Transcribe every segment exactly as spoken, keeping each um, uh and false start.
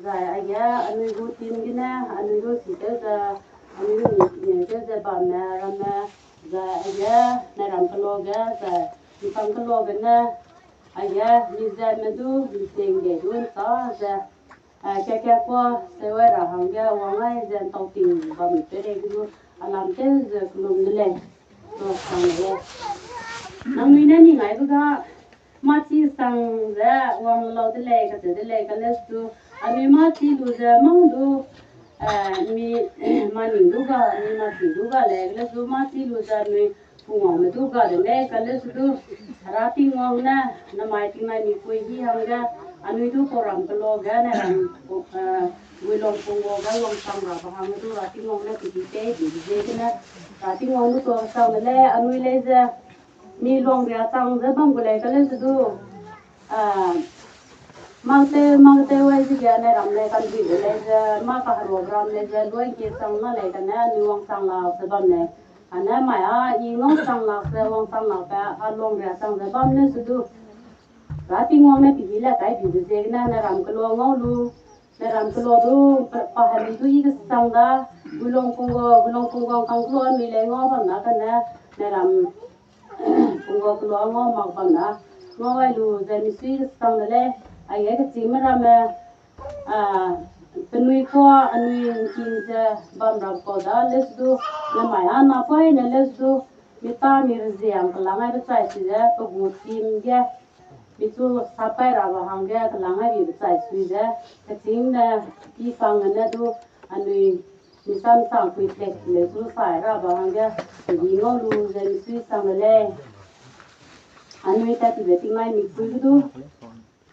Zai aige anui gu team gene, anui gu siteu ze, anui gu mi, mi teu ze bamme ramme, zai aige nai ram keloa ge, zai mpang keloa gene, aige mi ze me du, mi ting ge du nta ze, a, ka ka kua, seuai ra hangge, wang ai ze ntau ting bam peireige du, alam tew ze kelum de lei, to sang de lei. Nangnui ne ning ai du ga, mâ chi sang ze wang lau de lei, kacheu de lei, kalesu du, anui mâ chi lu ze mang du, eh, mi, mâ ning du ga, mi mâ chi du ga lei, kalesu du mâ chi lu ze anui pungwangme du ga de lei, kalesu du, Hera Tingwang ne, namai tingnai mipui hi hangge, anui du pau ram keloa ge, ne ram, eh, Guilong Punggo ge wangchang rabe hangge du Hera Tingwang ne pedi tei di ziegene, Hera Tingwang du tuâ sang de lei, anui lei ze, mi luang ria chang ze bam gu lei kalesu du, ah, mâ tew, mâ tew ai zege ne ram lei kandui de lei ze, mâ kaheruabe ram lei ze, luai kie chang na lei kane, anui wangchang lak ze bam lei. Ane mai â, i ngau chang lak ze, wangchang lak pe, a luang ria chang ze bam lesu du, Hera Tingwang ne pedi le kai di de ziegene, ne ram keloa ngau lu, ne ram keloa du, pa, pa heli du i kesang da, Guilong Punggo, Guilong Punggo kang keloa anui lei ngau bam na kane, ne ram Punggo keloa ngau mak bam na, ngau ai lu ze misui kesang de lei, aige kechîngme ramme, a, penui kua anui ngking ze bam ram kau da lesu du, namai â napoine lesu du, mi ta mi rezie hang kelang aibe chai si ze, pe gu team ge, michu sapai rabe hangge kelang aibe chai sui ze, kechîngme, pi kang gene du, anui, mi sam sang pui tek lesu sai rabe hangge, pedi ngau lu ze misui sang de lei. Anui tat tibe tingnai mipui ge du,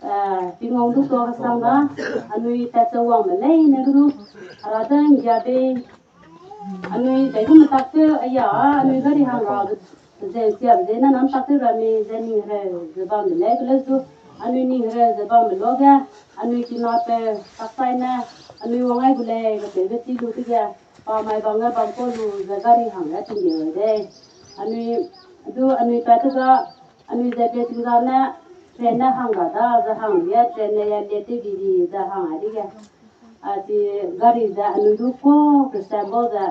eh, Tingwang du tuâ kesang da, anui tat ze wangme leine ge du, Hera de nggia bei, anui dai gu metak tew, aya, anui gari hang ra, ze siabe ze na nam tak tew ra mi ze ning hereu ze bam de lei kalesu du, anui ning hereu ze bambe luage, anui kinapeu, tak sai ne, anui wang ai gu lei, kacheube chi lu dege, pa mai bang ge bam kau lu ze gari hangge tinggeu ai dei. Anui, du anui pat te ga, anui ze pe ting ga ne, train ne hang ra da, ze hang ge, train ne ya le tew bi di, ze hang ai dege. A, chi gari ze anui du kua Christian bau ze,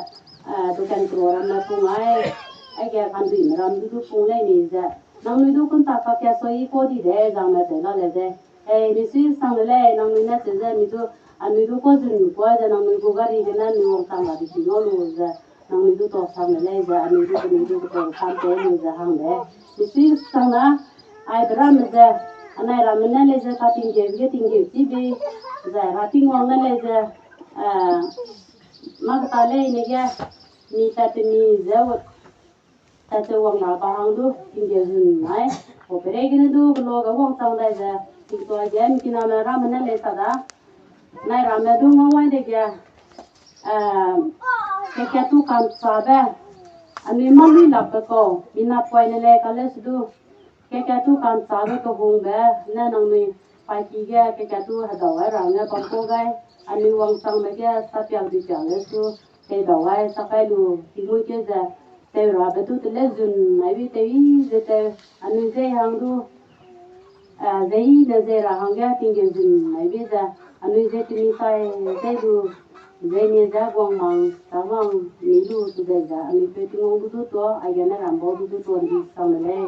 a, dukan kro ramme pung ai, aige kanduime ram du du pung lei ni ze, nangnui du kunta kakia soi kau di de, zangme cheu la le de. Ei, misui sang de lei, nangnui ne cheu ze mi du, anui du kau zun kua ze nangnui gu gari gene anui wangchang ra di chi ngau lu ze, nangnui du tuâ sang de lei ze, anui du, anui du tuâ sang tei lu ze hang de. Misui sang na, aibe ramme ze, anai ramme ne lei ze katinggeu ge tinggeu chi bi, zai Hera Tingwang ne lei ze, eh, mâ keta leine ge, mi tat te mi ze, tat ze wang ra ba hang du, tinggeu zun nai, pau peireigene du, keloa ge wangchang dai ze, tingtuâ ge, mi kiname ramme ne lei sa da, nai ramme du ngau ai dege, eh, kakat tu ka'nchâbe, anui mâ lui lakbe kau, mi napoine lei kalesu du, kakat tu ka'nchâbe kehungbe, ne nangnui paîki ge kakat tu hedau ai ra hangge bam kau gai, anui wangchangbe ge sapiak duipiak lesu, teidau gai, sakai lu, tingmuî keu ze, tew rabe du tele zun, aibi tew i ze tew, anui zei hang du, eh, zei i ne zei ra hangge tinggeu zun, aibi ze, anui ze temi sai, zei du, zei mi ze guang mang, tâ mang, mi lu tu dei ze, anui peu Tingwang du du tuâ, aigene rambau du du tuâ ndi sang de lei.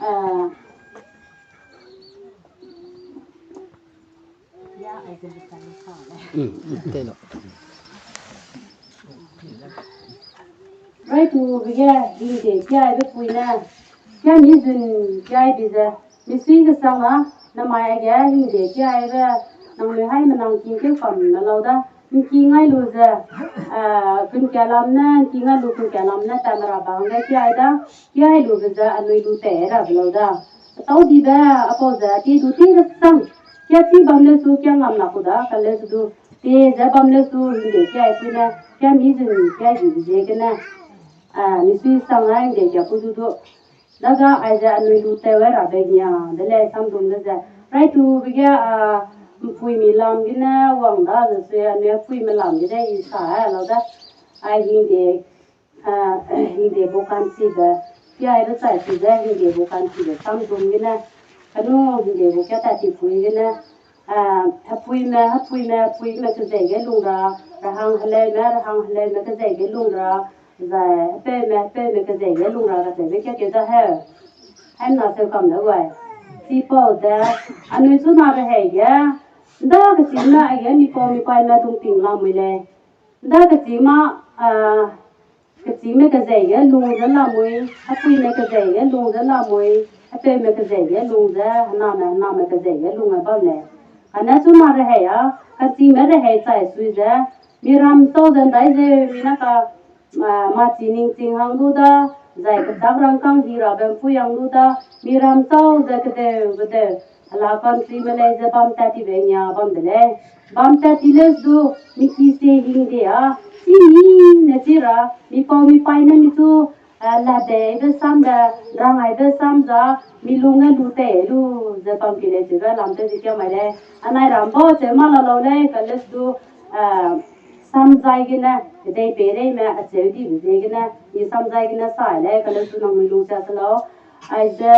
Eh, Mm, mm, tei lo. Raitube ge hingde kiaibe pui ne, kia mi zun kiai bi ze, misui kesang a, namai aige hingde kiaibe, nangnui haî menang king keu kam ne lau da, ngking ai lu ze, eh, kunkia lam ne, ngking ai lu kunkia lam ne, tat me ra ba hangge kiai da, kiai lube ze anui lu tei rabe lau da. Tau dibe, apau ze, ti du ti kesang, kia chi bam lesu, kia ngam lak ku da, kalesu du, ti ze bam lesu, hingde kiai pui ne, kia mi zun kiai bi ziegene, ah, misui sang a hingde kia pui du du. Daga aize anui lu tew ai rabe nia, de lei samdum de ze. Raitube ge, ah, mpuimi lam gene wang da ze sui, anui puime lam gene i sa ai lau da. Ai hingde, ah, hingde bu ka'nchibe, kiaibe chai chibe, hingde bu ka'nchibe samdum gene. Kenu hingde gu ka tat ti pui gene, eh, hepuime, hepuime, hepuime kezei ge lung ra, rehang heleume, rehang heleume kezei ge lung ra, zai hepeume, hepeume kezei ge lung ra kacheube ka keu da heu. Aimna seu kam le wai. Chipau de, anui chuna rehei ge, nda kechîngme aige mipau mipaime dungting lamui lei. Nda kechîngme, ah, kechîngme kezei ge lung ze lamui, hepuime kezei ge lung ze lamui, hepeume kezei ge lung ze, hename, hename kezei ge lung a bam lei. Kane chuna rehei a, kechîngme rehei chai sui ze, miram sau ze ndai ze mina ka, ah, machi ningching hang du da, zai kechak rangkâng hi rabe mpui hang du da, miram sau ze kedeu, kedeu, ala countryme lei ze bam tat tibe nia bam de lei. Bam tat ti leu du, miki se hingde a, chi mi ne chi ra, mipau mipaine michu, eh, ladeibe sambe, rangaibe sam za, mi lung ge lu tei lu, ze bam ki lei chibe lam tew ze kia mai lei. Anai ram bau cheu ma la lau lei, kale du, eh, samzai gene, kedei peireime acheu dibe ziegene, mi samzai gene sai lei, kale du nangnui lungsia se lau. Aize,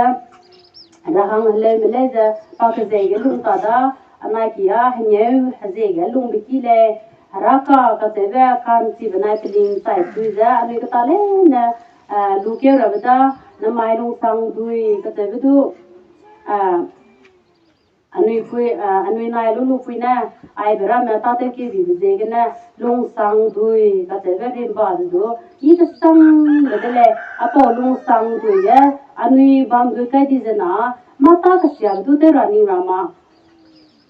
rehang heleume lei ze, pa kezei ge lung ta da, anai ki a hengeu hezie ge lungbe ki lei, heraka kacheube ka'nchibe nai peling chai sui ze, anui keta leine, eh, lukeu rabe da, namai lungsangdui kacheube du, eh, anui pui, eh, anui nai lu lu pui ne, aibe ramme tâtew keu dibe ziegene, lungsangdui kacheube rimba ze du, i kesangbe de lei, apau lungsangdui ge, anui bamdui kai di zena, mâ tâ kesiabe du tew ra ning ra ma.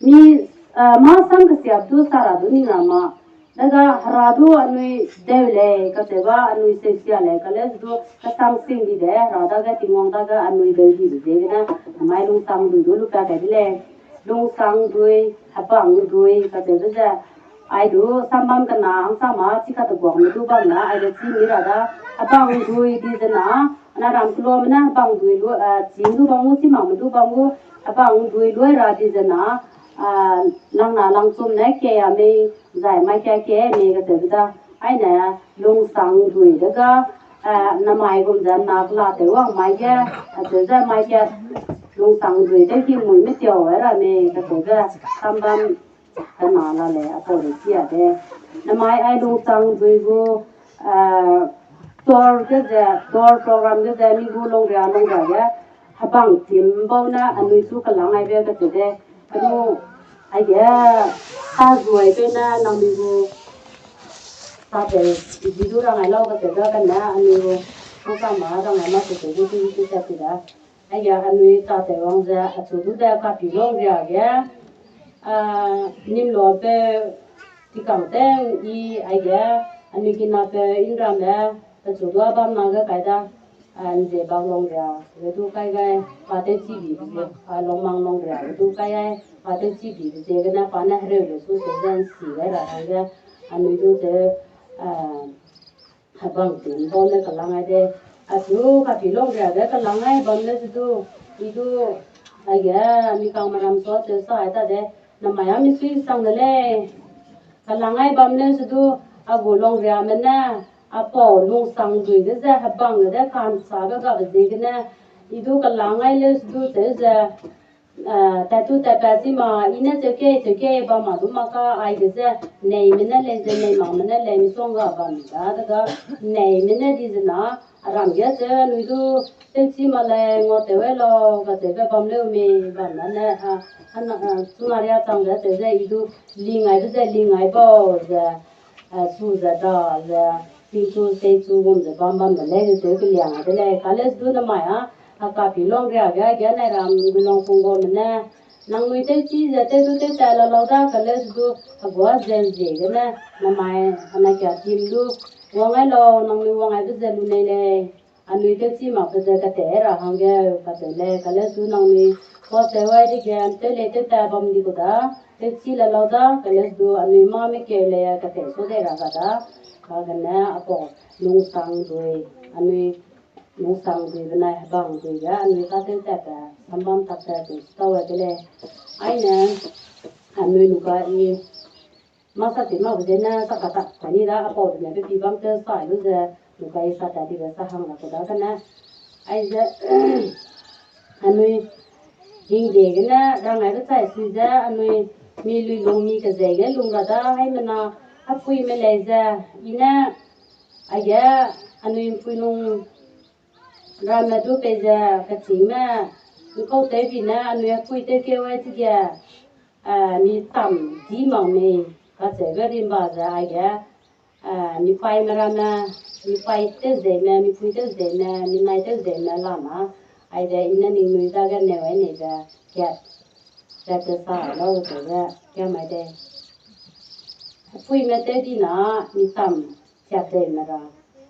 Mi, eh, mâ sam kesiabe du sa ra du ning ra ma. Dega hera du anui deu lei, kacheube anui seusia lei, kale du kesang sing di de, hera dage Tingwang dage anui deu dibe ziegene, namai lungsangdui du lupa kai de lei. Lungsangdui, hebangdui kacheube ze, ai du sambam kena hangsama chi kateguangme du bam na, aide chi mi ra da, hebangdui di zena, ana ram keluame ne hebangdui lu, eh, chîng du bam gu, chi makme du bam gu, hebangdui lui ra di zena, ah, langna langchum ne kei a mei, zai mai ka kei mei kacheube da, aine lungsangdui dega, eh, namai gum ze nak la tew wang mai ge, acheu ze mai ka lungsangdui tew ki mui me tiau ra mei kacheube, sambam kena la lei, apau rei chi a de. Namai ai lungsangdui gu, eh, tour ge ze, tour program ge ze, mi gu longria longria ge, hebang tim bau ne anui chu kelang aibe kacheu de. Kenu, aige, tazuaibe ne nangnui gu, tatew, ibi du rangai lau kacheube kane, anui gu, hangsama rangai ma kacheube du, du, du, tat ti da. Aige anui tatew wang ze, achu du de kapi longria ge, ah, nimloapeu, tikang teng i, aige, anui kinapeu, inramme, pechu du a bam na ge kai da, ah, nze bak longria, ge du kai gai, pa tewchibibe ze, ah, longmang longria, ge du kai gai, pa tewchibibe ziegene, pa ne hereu le su se ze nsi gai ra hangge, anui du ze, ah, hebang tim bau ne kelang ai de. Achu kapi longria ge kelang ai bam le ze du, i du, aige, mi kangme ram sua cheu sa ai ta de, namai a misui sang de lei. Kelang ai bam le ze du, a gu longriame ne, apau lungsangdui de ze hebang de ka'nchabe gabe ziegene, i du kelang ai le ze du cheu ze, eh, tatu tatpat chi ma, i ne cheu kei, cheu kei bam ma du mak ka, aige ze, neime ne lei ze, neimakme ne lei, misongga bam da, dega, neime ne di zena, aram ge ze, anui du, tewchi ma lei, nguatew ai lau, kacheube bam leu mei, bam da ne, a, ana, a, chuna ria chang ze, cheu ze, i du, lingaibe ze, lingai bau ze, eh, su ze da ze, tingchu seichu gum ze bam bam de lei, lu tew keliang de lei, kale ze du namai a, a kapi longria ge, ge nai ram gu longpung gume ne, nangnui tewchi ze, tew du tewtat la lau da, kale ze du, a gua ze ziegene, namai, ana kia tim du, wang ai lau, nangnui wang aibe ze lu nei lei. Anui tewchi makbe ze kate ra hangge kacheu lei, kale ze du nangnui pua cheu ai dege, tew lei tewtat bam di ku da, tewchi le lau da, kale ze du anui mâ mekeu lei kate su dei ra ga da, kagene apau lungsangdui, anui lungsangdui benai hebangdui ge, anui tâtew tatbe, sambam takbe, cheu tau ai de lei. Aine, anui lu ga i, masa ti mak zene sa kata, kani da apau zene pe pi bam te sai lu ze, lu ga i sa ta dibe sa hang la ku da kane. Aize, anui, Hingde gene rang aibe chai sui ze anui mi lui lung mi kezei ge lung ra da haimena hepuime lei ze, i ne aige anui mpui nung ramme du pei ze kechîngme ’ngkau tewbi ne anui hepui tewkeu ai chige, eh, mi tam di mak mei kacheube rimba ze aige, eh, mipaime ramme, mipai tewzeime, mipui tewzeime, minai tewzeime lama, aide i ne ningnui dage neu ai neibe kat, kat te sa lau tewbe kiam ai dei. Hepuime tew di na, mi tam chiap dei me ra.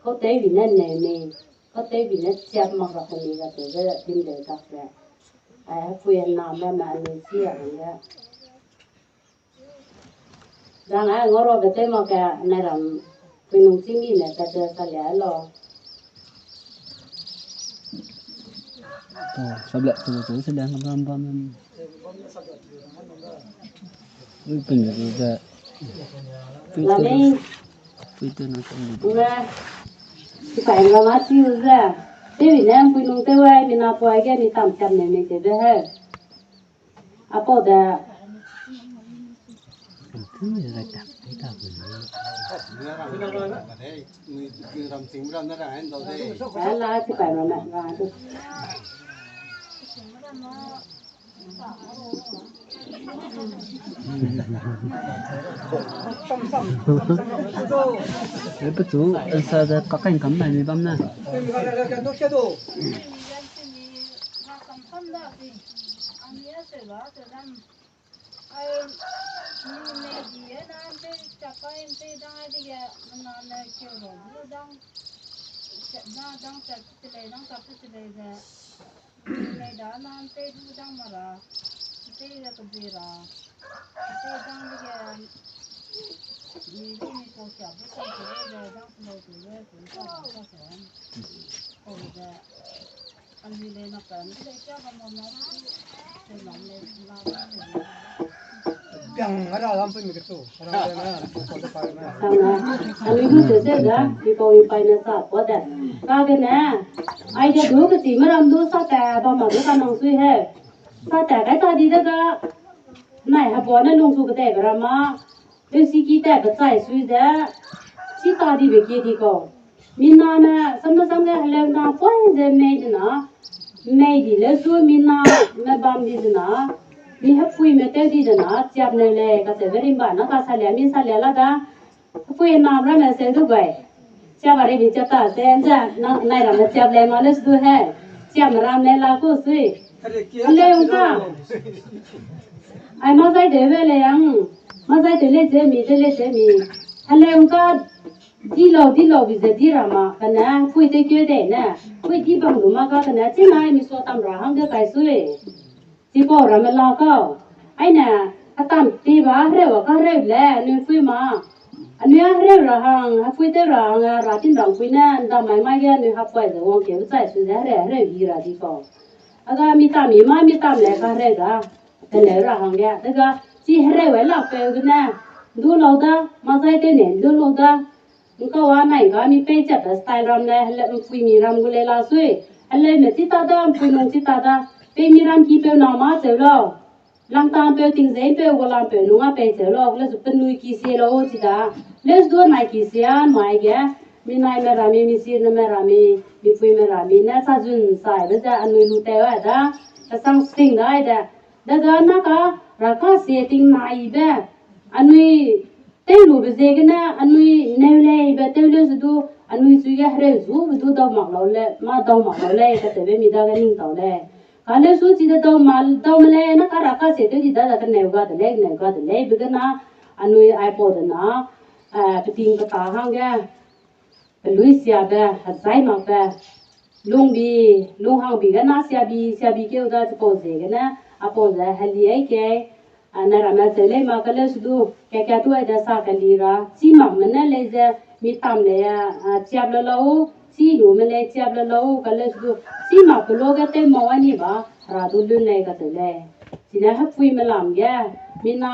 Kau tewbi ne neu mei, kau tewbi ne chiap mak ra kau mei ga tewbe timdeu tak ze. Ai, hepui henam ramme anui chi ra hangge. Rang ai ngau rabe tew mak ke nai ram pui nung chînggi ne tat ze salia lau. Sabla tu tu se dang bam bam. Ui pun de. Lamei. Pui tu na kan. Nga. Sipai ra ma tiu ze. Tewi ne pui nung tew ai mi na pui ge mi tam tam ne me tewbe he. Apau de. Ala sipai ra ma ra tu. Pechu, sa de kakai kam nai mi bam na. Ai, mi mei di e na ’mpei chapai ’mpei dang ai dege, mena ne keu ra du dang, dang, dang chak te lei, dang chak te lei ze, mi mei da na ’mpei du dang mara, ’mpei ze kebei ra, ’mpei dang dege, mi du mi pau siabe sam te lei ze, dang se lei te lei, ku sa sa se. Pau ze, Biang ara lam pun ke tu. Ara lam pun ke tu. Sana, anui du se se da, mi pau mi pai ne sa, pau de. Kagene, aige du kechîngme ram du sa ta, bam ma du kanang sui he. Sa ta kai ta di de ga, nai hepua ne lungsu kedeibe ra ma, leusi ki ta bechai sui ze, chi ta dibe kie di kau. Mina ne, samna samge heleu na poi ze mei de na, mei di leu su mina me bam di de na, mi hepuime tew di de na, chiap ne lei, kacheube rimba na ka salia, mi salia la da, hepui nam ramme se du gai. Chiap a ri mi chiap ta se, nze, na, nai ramme chiap lei ma leu su du he. Chiap me ram lei la ku sui. Heleu ka. Ai mazai de be lei ang. Mazai de lei ze mi, de lei ze mi. Heleu ka. Di lau, di lau, bi ze di ra ma, kane, pui tekeu dei ne, pui di bam lu ma ga kane, chi nai mi sua tam ra hangge kai sui. Chipau ramme la kau. Aine, hetam ti ba hereu a ka hereu le, anui pui ma. Anui a hereu ra hang, hepui tew ra hang, ra tin rang pui ne, ndam mai mai ge anui hapui ze wangkeu chai sui ze hereu, hereu i ra di kau. A ga mi tam i ma, mi tam le ka hereu da. Teleu ra hangge, dega, chi hereu ai lak peu gene, du lau da, mazai tew ne, du lau da. Nkau a nai ga mi pei chat da style ram le, hele mpui mi ram gu le la sui. Heleume chi ta da, mpui nung chi ta da. Pei mi ram ki peu na ma cheu lau. Langtang peu, tingzei peu, gualam peu nung a pei cheu lau. Le zu penui ki sie lau chi da. Le zu du nai ki sie a mai ge. Mi naime ra mi, mi sirneme ra mi, mi puime ra mi ne sa zun sai be ze anui lu tew ai da. Kasang sing da ai de. Dega na ka, ra ka sie ting nai be. Anui tew lube ziegene, anui neu lei be tew leu zu du, anui chui ge hereu zu be du dau mak lau le, ma dau mak lau lei, katewbe mi dage ning tau lei. Ka leu su chi de dau ma, dau me lei, na ka ra ka sie tew di da, da keneu ga de lei, neu ga de lei, be gena, anui aipau de na, eh, peting peta hangge, pelui siabe, hezai makbe, lungbi, lunghangbi gena siabi, siabi keu da chipau ziegene, apau ze heli ai kei, a, na ramme cheu lei ma ka leu su du, ka ka tu ai de sa keli ra, chî makme ne lei ze, mi tam lei, a, chiap le lau, chî lume lei chiap le lau, ka leu su du, chî mak pe luage tew mau ai ni ba, hera du lun lei kacheu lei. Chine hepuime lam ge, mi na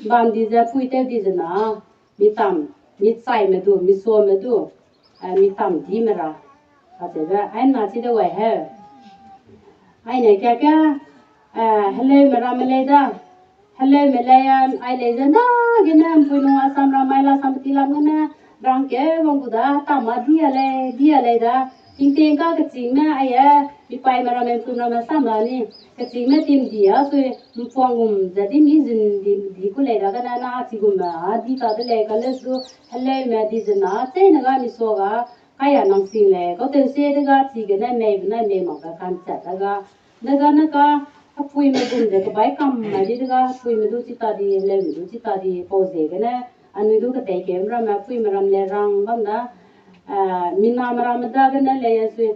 bam di ze pui tew di ze na, mi tam, mi chaime du, mi suame du, eh, mi tam dime ra. Kacheube, aina chi de wai heu. Aine ka ka, Eh, heleume ramme lei da. Heleume lei a, ai lei ze dagene ’mpui nung Assam ram mai la Assam ti lam gene rangkeu wang gu da, hetam a di a lei, di a lei da. Tingting ka kechîngme aie, mipaime ramme ’mpui ramme sam la ni. Kechîngme tim di a sui, ’mpuang gum ze di mi zun di, di ku lei da gene na chigumme a di ta de lei, kalesu du heleume di ze na, cheîne ga mi sua ga, kai a nang sing lei, kau tew sie de ga chigene mei benai mei mak ga kanchat da ga. Dega ne ka, hepuime gum ze kebai kam mai di dega, hepuime du chi ta di, heleume du chi ta di, pau ziegene, anui du ketei keu ramme, hepuime ram le rang bam da, eh, miname ramme dagene lei a sui,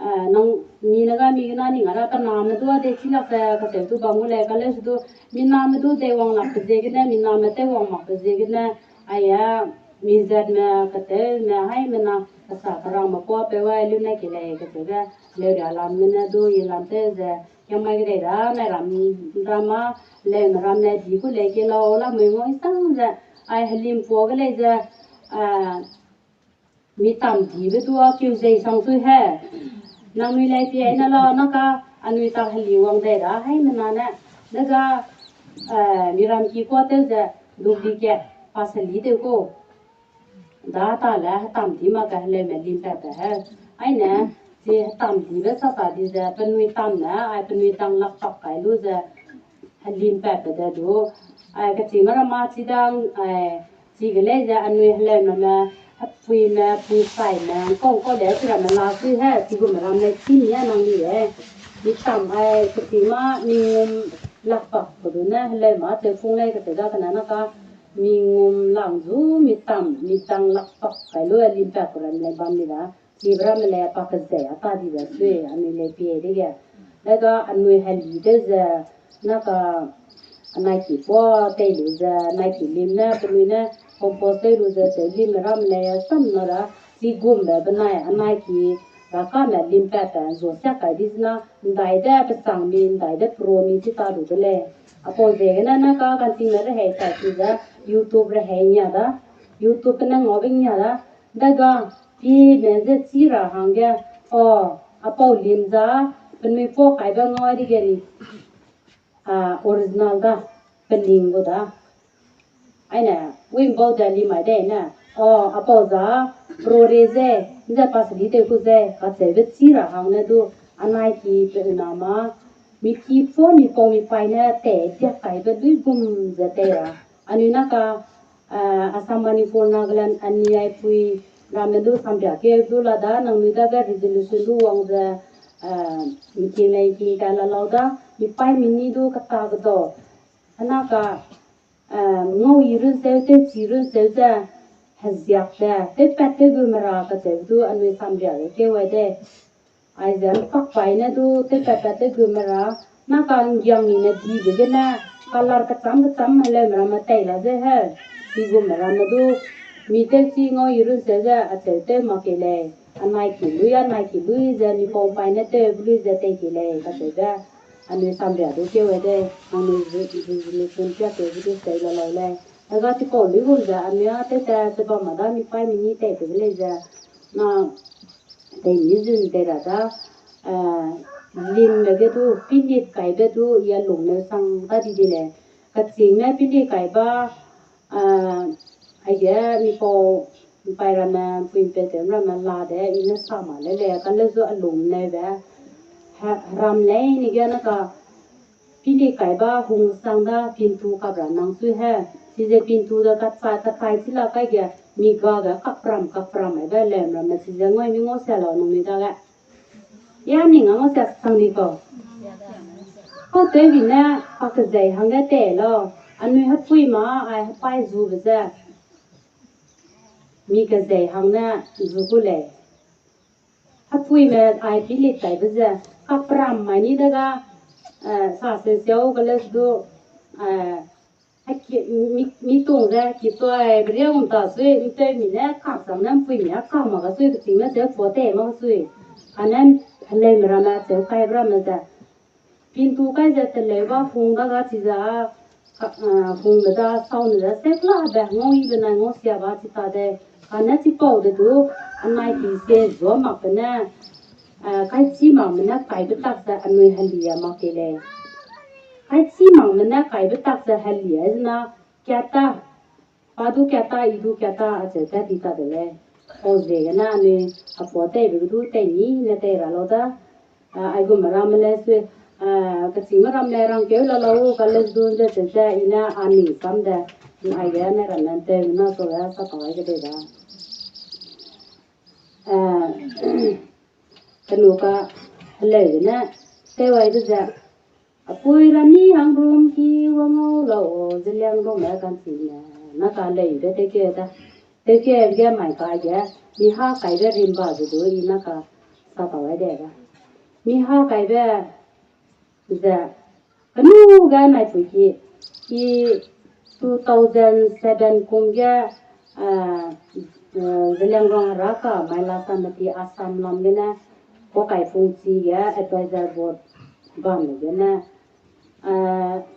eh, nang, mi ne ga mi gene ning a ra pename du a dei chi lak ze, kacheu du bam gu lei, kalesu du, miname du dei wang lakbe ziegene, miname tew wang makbe ziegene, aia, mi zatme, katewme, haimena, kasa kerangme kuâ peu ai lu ne ki lei, kacheube, leu ria lam gene du, i lam tew ze, kiam mai kedei da, nai ram, ram a, leume ram le di ku lei ke lau, lamui ngau i sang ze, ai helim pua ge lei ze, ah, mi tam dibe du a keu zei sang sui he. Nangnui lei pie ne lau, na ka, anui tak heli wang dei da, haimena ne, dega, eh, mi ram ki kuâ tew ze, duplicate, pa seli tew ku. Da ta le hetam di mak ge heleume lim pat pe he. Aine, chi hetam dibe sa ta di ze penui tam ne, ai penui dang lak pak kai lu ze helim pat pe de du. Ai kechîngme ramme chi dang, ai, chige lei ze anui heleume me, hepuime, pui saime, kau kau le chi ramme la sui he, chigume ram lei chi mi a nang ni e. Mi tam ai kechîngme mi ngum lak pak pe du ne heleume cheu pung lei kacheu da kena na ka, mi ngum lang zu mi tam, mi dang lak pak kai lu lim pat pe ram lei bam di da. Chibe ramme lei pa kezei a ta di da sui, anui lei pie dege. Dega anui heli tew ze, na ka, anai ki kuâ tei lu ze, anai ki lim ne, penui ne, compose tew lu ze, cheu lim ramme lei a sam na da, chigumbe benai, anai ki, ra kame lim pat pe, zua siak kai di zena, ’ndai de pesang mi, ’ndai de pro mi chi ta du de lei. Apau ziegene na ka kantingme rehei tai ki ze, YouTube rehei nia da, YouTube gene ngaube nia da, dega, pime ze chi ra hangge, a, apau lim za, penui pua kaibe ngau dege ni, a, original da, peling gu da. Aine, win bau de lim mai dei ne, a, apau za, pro re ze, ze pa seli tew ku ze, kacheube chi ra hangne du, anai ki pe na ma, mi ki pua mi pau mi pai ne tei diak kaibe luigum ze tei ra. Anui na ka, eh, Assam, Manipur, Nagaland, anui aipui ramme du sambia keu du la da, nangnui dage resolution du wang ze, eh, meeting lei ki ka la lau da, mi pai mi ni du kata kedau. Ana ka, eh, ngau i run seu, tewchi run seu ze, heziak ze, tewpat tewgume ra kacheu du anui sambia ge keu ai dei. Aize ’mpakpaî ne du tewpatpat tewgume ra, na ka ’nggiang ni ne dibe gene, color kechâm kechâm heleume ramme tei la ze he, chigume ramme du, mi tewchi ngau i run seu ze acheu tew mak kei lei, anai ki lui, anai ki lui ze mi pau pai ne tewbe lui ze tei kei lei kacheube, anui sambia du keu ai dei, nangnui resolution piakeu du seu la lau lei. Dega chipau luigum ze anui â tewtat ze bam ma da mi pai mi ni tei tewbe lei ze, na tei mi zun tei ra da, eh, limbe ge du, pilit kaibe du, ya lungneu sang da di di lei. Kechîngme pilit kaiba, eh, aige mi pau, ’mpai ramme, ’mpui'mpeutewme ramme la de, i ne sa ma lei lei, kale zu a lungneube, he-, heram leine ge na ka, pilit kaiba hungsang da pintu kap ra nang sui he. Chize pintu de kacha-, kachai chi la kai ge, mi ga ge kapram, kapram aibe leu ramme chize ngau mi ngau sia lau nangnui dage. Ya ning a ngau sia sang di kau. Kau tewbi ne, pa kezei hangge tei lau. Anui hepui ma, ai hepai zube ze. Mi kezei hang ne zu ku lei. Hepuime ai pilit kaibe ze, kapram mai ni dega, eh, sa se siau kale du, eh, heki-, mi, mi tung ze, ki tuai, bria gum ta sui, ’mpeumi ne, kap sang ne, ’mpuimi a kap mak ka sui, kechîngme ze, pua tei mak ka sui. Kane, heleume ramme, cheu kaibe ramme ze, pintu kai ze teleu ba hung da ga chize, ka-, eh, hungbe da sau ne ze seklabe ngau ibe nai ngau sia ba chi ta de. Kane chipau de du, anai ki sie zua makbe ne, eh, kaichî makme ne kaibe tak ze anui heli a mak kei lei. Ai chî makme ne kaibe tak ze helia zena, kata, pa du kata, i du kata, acheu tat ti ta de lei. Pau ziegene anui, apau teibe ge du tei ni ne tei ra lau da. A, aigum ramme le sui, a, kechîngme ramme le rangkeu la lau, college du ze cheu ze, i ne a ning sam de, aige ne ramme tew na sa ge sa pa ai ge dei da. A, kenu ka heleu gene, tewai de ze, apui ra mi hang rum ki wang ngau lau, Zeliangrongme ka'nchime, na ka leibe tewke da. Tewke ge mai ka ge, mi ha kaibe rimba ze du i na ka sa pa ai de da. Mi ha kaibe ze, kenu ge naipui ki, i two thousand seven kum ge, a, a, Zeliangrong Heraka Mahila Samiti Assam lam gene, Kokai Phungchi ge advisor board bam gene, a,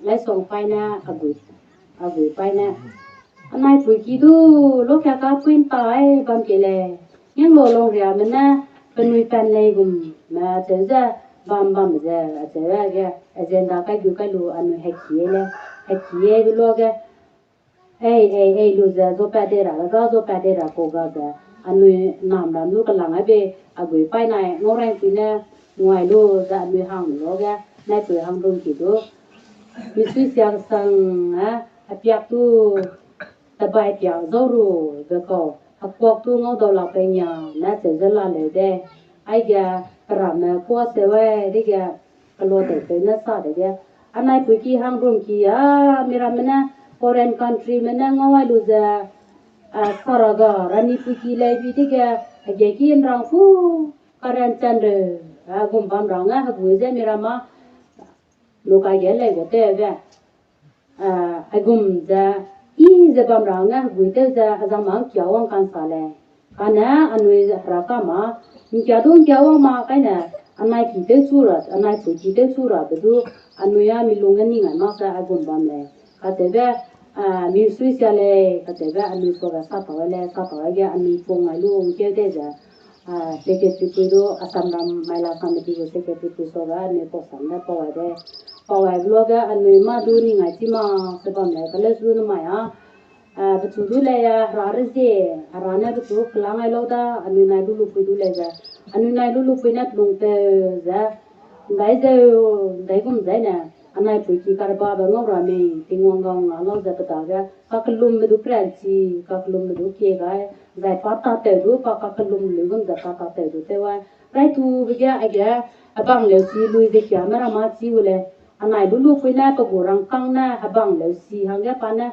Laisongpaî ne, agui, agui paî ne, anaipui ki du, loka kapui ntai bam ke lei, Nianglo Longriame ne, penui pan lei gum, me acheu ze, bam bam ze, acheu ge, agenda kai gu kai lu anui heki e lei, heki e lu ge, ei, ei, ei lu ze, zo pat de ra, ga zo pat de ra kau ga ze, anui nam ram lu kelang aibe, agui paî nai, ngau raipui ne, nguai lu ze, anui hang lu ge, naipui hang rum ki du, misui sia kesang, a, apiak tu, tabai piak zau ru, ze kau, hekuak tu ngau dau lak pei nia, ne acheu ze la leu de, aige, peramme kua seu ai, dege, kelo teipeu ne sa dege, anaipui ki hang rum ki a, miramme ne, foreign countryme ne ngau ai lu ze, a, saraga, ranipui ki lei bi dege, hege ki nrang fu, karen chan reu, a, gum bam ra nge, hegui ze miramme, lu ka ge lei gu tewbe, a, aigum ze, i ze bam ra nge, hegui tew ze, azang ma ngkia wang ka'nsa lei. Kane anui Heraka ma, ngkia du ngkia wang ma, kaine, anai ki tew chu ra, anaipui ki tew chu rabe du, anui a mi lung ge ning ai mak ze aigum bam lei. Kacheube, a, misui sia lei, kacheube anui suage sa tau ai lei, sa tau ai ge anui pung ai lu ngkeu tei ze, a, secretary pui du, Assam ram Mahila Samiti gu secretary pui suage anui pau sam de pau ai de. Pau aibe luage anui mâ du ning ai chi ma, se bam lei, kale su du nemai a, a, pechu du lei, a, hera rezie, hera ne pechu kelang ai lau da, anui nai lu lupui du lei ze. Anui nai lu lupui ne pelung teu ze. Ndai zeu, ndaigum zaine, anaipui ki karbabe ngau ra mei, Tingwang gau nga lau ze pe dage, kakellumbe du peranchi, kakellumbe du kie gai, zai pa tatew du, pa kakellum luigum ze pa tatew du tew ai. Raitube ge aige, hebang leusi lui ze kiame ra mâ chi gu lei, anai lu lupui ne pe gu rangkâng ne, hebang leusi hangge pa ne,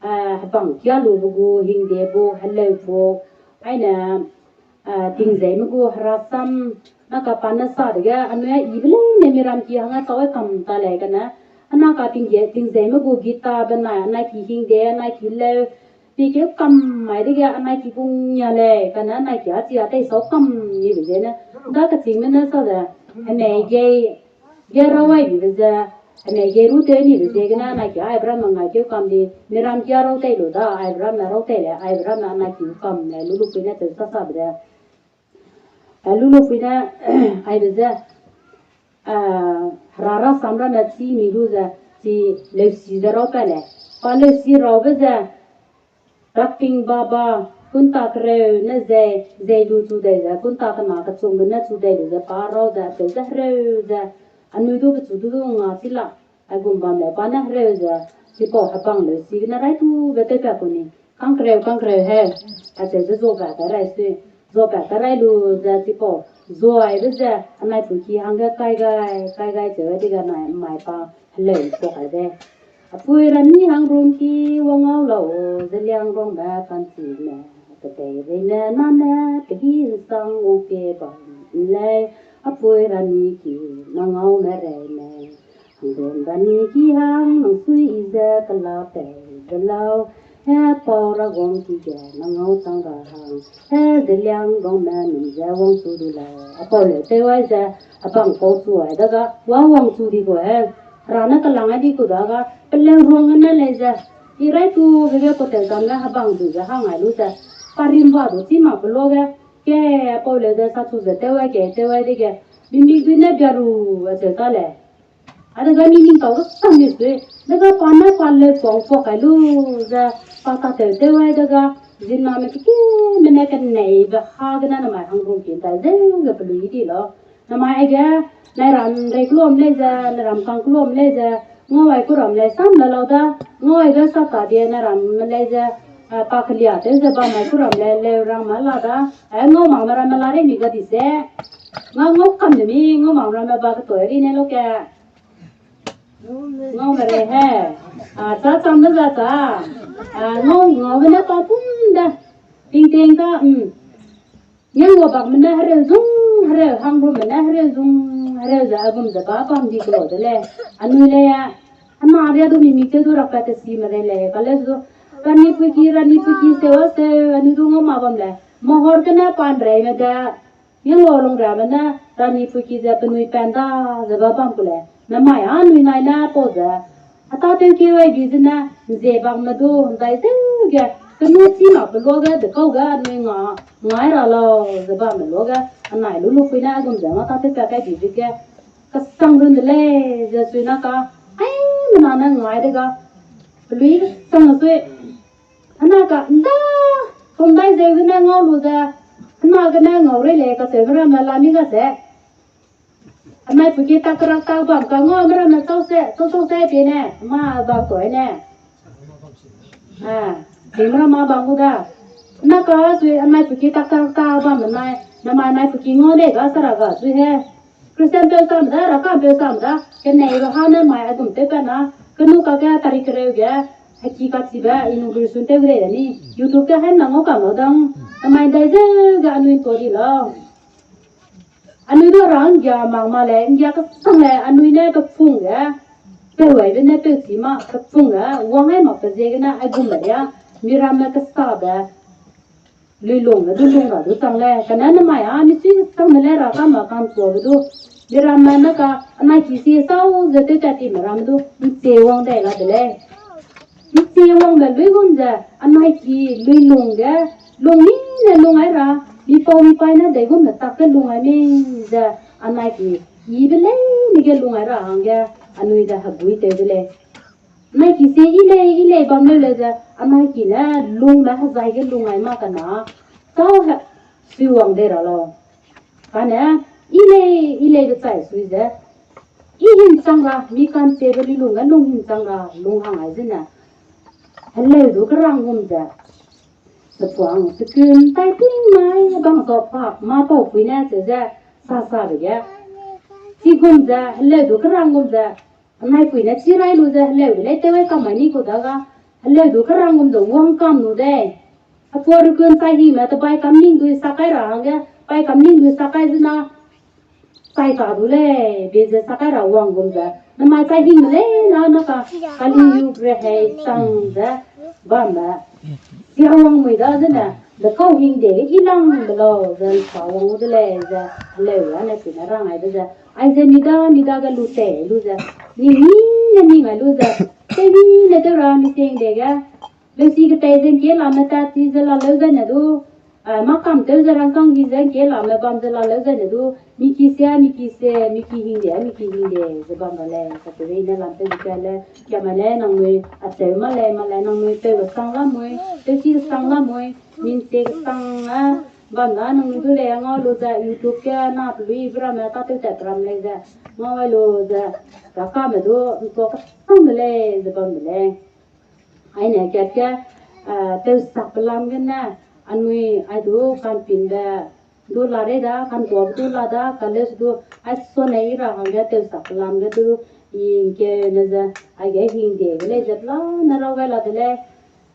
a, hebang kia lube gu, hingde bu, heleu bu, aine, a, tingzeime gu, herasam, na ka pa ne sa dege, anui a ibe leine miram ki hangge tau ai kam ta lei kane, ana ka tingge, tingzeime gu gita benai, anai ki hingde, anai ki leu, pikeu kam mai dege, anai ki bung nia lei, kane anai ki a chi a tei sau kam nibe zene, da kechîngme ne sa ze, hemei gei, ge rau ai bibe ze, hemei ge ru tew nibe ziegene, anai ki aibe ramme ngaikeu kam di, miram ki a rau tei lu da, aibe ramme rau tei lei, aibe ramme anai ki kam lei, lu lupui ne tew sa sabe de. A, lu lupui ne, aibe ze, a, hera rasam ramme chî mi lu ze, chi leusi ze rau pat lei. Pa leusi raube ze, Rakting baba, kunta kereu ne zei, zei lu chu dei ze, kunta kena kechungbe ne chu dei lu ze, pa rau ze, acheu ze hereu ze, anui du pechu du du nga chi la, aigum bam lei pa ne hereu ze, chipau hebang leusi gene raitube tewpat ku ni, kangkereu, kangkereu he, acheu ze zuapat kai rai sui, zuapat kai rai lu ze chipau, zuaibe ze, anaipui ki hangge kai gai, kai gai cheu dege nai mai pa heleu kuak kai de. Apui ra mi hang rum ki wang ngau lau, Zeliangrongme ka'nchime, kedeireime nane, pehi nsang wang pie bam lei, apui ra mi ki, nang ngaume reime, hangrum ra mi ki hang, nang sui i ze kela pei de lau, he pau ra wang ki ge, nang ngau chang ra hang, he Zeliangrongme num ze wangchu du lau, apau leu tew ai ze, hebang kau chu ai daga, wa wangchu di gu he, hera ne kelang ai di ku daga, peleu ruang gene lei ze, i raitube ge kateu cham ge hebang du ze hang ai lu ze, pa rimba du chi mak pe luage, ke apau leu ze sa chu ze tew ai ke, tew ai dege, mimik dui ne bia ru, acheu ta lei. Adega mi ning tau kesang di sui, dega pa ne pa leu pau pua kai lu ze, pa tatew tew ai dega, ziemmena me kekime ne keneibe ha gene namai hangrum kin tai ze ge pelui di lau. Namai aige, nai ram rei kelum lei ze, nai ram kang kelum lei ze, ngau ai ku ram lei sam la lau da, ngau aibe sa ta die nai ram me lei ze, a, pa kelia tew ze bam ai ku ram lei, leu ram ma la da, a, ngau mak me ram me la rei mi ga di ze, ngau ngau kam de mi, ngau mak ram me ba ketoi ri ne lo ke. Ngau me rei he. A, cha cham de za cha. A, ngau, ngau be ne pa pum da. Ting ting ka, mm. Nang gu bak me ne hereu zung, hereu hangrum me ne hereu zung, hereu ze agum ze ba bam di kelo de lei. Anui lei a, hena ria du mi mik tew du rak pa te si me rei lei, ka le zu. Rani puiki, rani puiki, seu a seu, anui du ngau ma bam lei. Mahor kene pan rei me de, Nang gu lung ria me ne, rani puiki ze penui pan da, ze ba bam ku lei. Namai anui nai ne pau ze, a tatew keu ai bi zene, nzie bak me du, ndai zeu ge, kenu chi mak pe luage, dekau ge, anui nga, ngai ra lau, ze bam me luage, anai lu lu pui ne, agum ze nga tatew pa kai bi zege, kesang run de lei, ze sui na ka, aimena ne ngai dega, pelui kesang sui, hena ka, nda, kum dai zeu gene ngau lu ze, hena gene ngau rei lei, kacheube ramme la mi ga ze. Anai puiki tak kerak tak bam ka ngau ramme chau se, chau chau se pie ne, ma bam toi ne. A, ting ramme bam gu da. Hena ka sui anai puiki tak tak tak bam nai, namai nai puiki ngau lei ga sara ga sui he. Christian peu sam da, rakam peu sam da, keneibe ha ne mai agum tew pa na, kenu kage tarik kereu ge, heki kachibe, inauguration tew gu lei de ni, YouTube ge haimena ngau kam lau dang, namai dai zeu ge anui tuâ di lau. Anui du ra nggia mak ma lei, nggia kesang lei, anui ne pepung ge, peu aibe ne peu chi ma, pepung ge, wang ai mak pe ziegene, aigum le ria, miramme kesabe, luilung ge du lung ra du chang lei, kane namai a, misui kesangme le ra kama kangtuabe du, miramme ne ka, anai ki sie sau ze tew tat ti miramme du, nchie wang dai la de lei. Nchie wangbe luigum ze, anai ki luilung ge, lung mine lung ai ra, mipau mipaî ne deigum ne tak ge lung ai mei ze, anai ki, yibe leine ge lung ai ra hangge, anui ze hegui tew de lei. Anai ki sie yi lei, yi lei bam leu lei ze, anai ki ne lungbe hezai ge lung ai ma kena, chau he, sui wang dei ra lau. Kane, yi lei, yi lei be chai sui ze, yi hingchang ra, mi kanchibe luilung ge lung hingchang ra, lung hang ai zene. Heleu du kerang gum ze. Sepuang, sekun, tai ting mai, bang sau pak, mâ pau pui ne, cheu ze, sa sabe ge. Chigum ze, heleu du kerang gum ze. Anai pui ne chi rai lu ze, heleu de lei tew ai kam mai ni ku daga. Heleu du kerang gum ze, wang kam lu dei. Apua rukun chai hingme te bai kam ning dui sa kai ra hangge, bai kam ning dui sa kai zena, chai ta du lei, be ze sa kai ra wang gum ze. Namai chai hingme lei na, na ka, kali yu rehei chang ze, bamme. Sia wang mui da zene, dekau hingde ge i lang de lau, ze nsa wang gu de lei, ze, heleu a ne pui ne rang ai de ze. Aize mi da, mi dage lu tei lu ze. Ni mi ne mi ngai lu ze. Tei mi ne tew ra mi ting dege. Leusi ketei ze ngkie lame tat ti ze la leu zene du, a, mâ kam tew ze rangkâng di ze ngkie lame bam ze la leu zene du, mi ki sia, mi ki se, mi ki hingde, mi ki hingde, ze bam ra lei, kacheube i ne lam tew ze kia le, kia mai le nangnui, acheu ma lei, ma lei nangnui peu kesang lamui, tewchi kesang lamui, minchie kesang a, bam da nangnui du lei a ngau lu ze YouTube ge na peluibe ramme tâtew tat ram lei ze, ngau ai lu ze, rakame du, ntua kesang de lei, ze bam de lei. Aine kat ge, eh, tewsak pelam gene, anui ai du kanpinbe, du la rei da, kantuabe du la da, college du, ai sone i ra hangge tewsak pelam ge du, i ngkeune ze, aige hingdege lei ze pelane raw gai la de lei,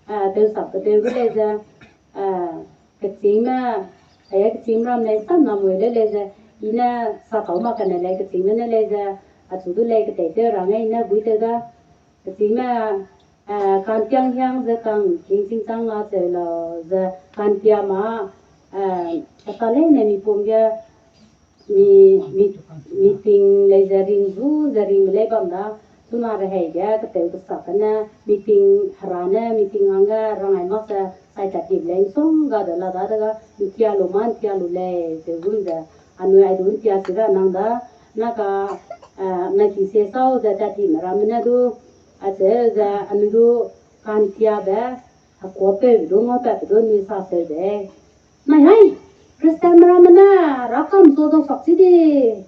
eh, tewsak petew ge lei ze, eh, kechîngme, aige kechîngme ram lei sam namui lei lei ze, i ne sa kau mak kane lei kechîngme ne lei ze, achu du lei ketei tew ra nge i ne guî tew da, kechîngme, eh, kantiang hiang ze kang king chingchang la cheu lau ze, kantia ma, eh, kata leine mipum ge, mi, mi, meeting lei ze ring zu ze ringbe lei bam da, chuna rehei ge, ketew kesak gene, meeting hera ne, meeting hangge, rangai mak ze, chai tat tibe lei nsong ga de la da dega, ntia lu ma, ntia lu lei, zeu gum ze, anui ai du ntia si ra nang da, na ka, Nai ki sie sau ze tat time ramme ne du, acheu ze anui du kantiabe, hekuâpeu du, ngaupatbe du anui sa seu de. Nai hai, Christianme ramme ne, rakam su dau sak chi di.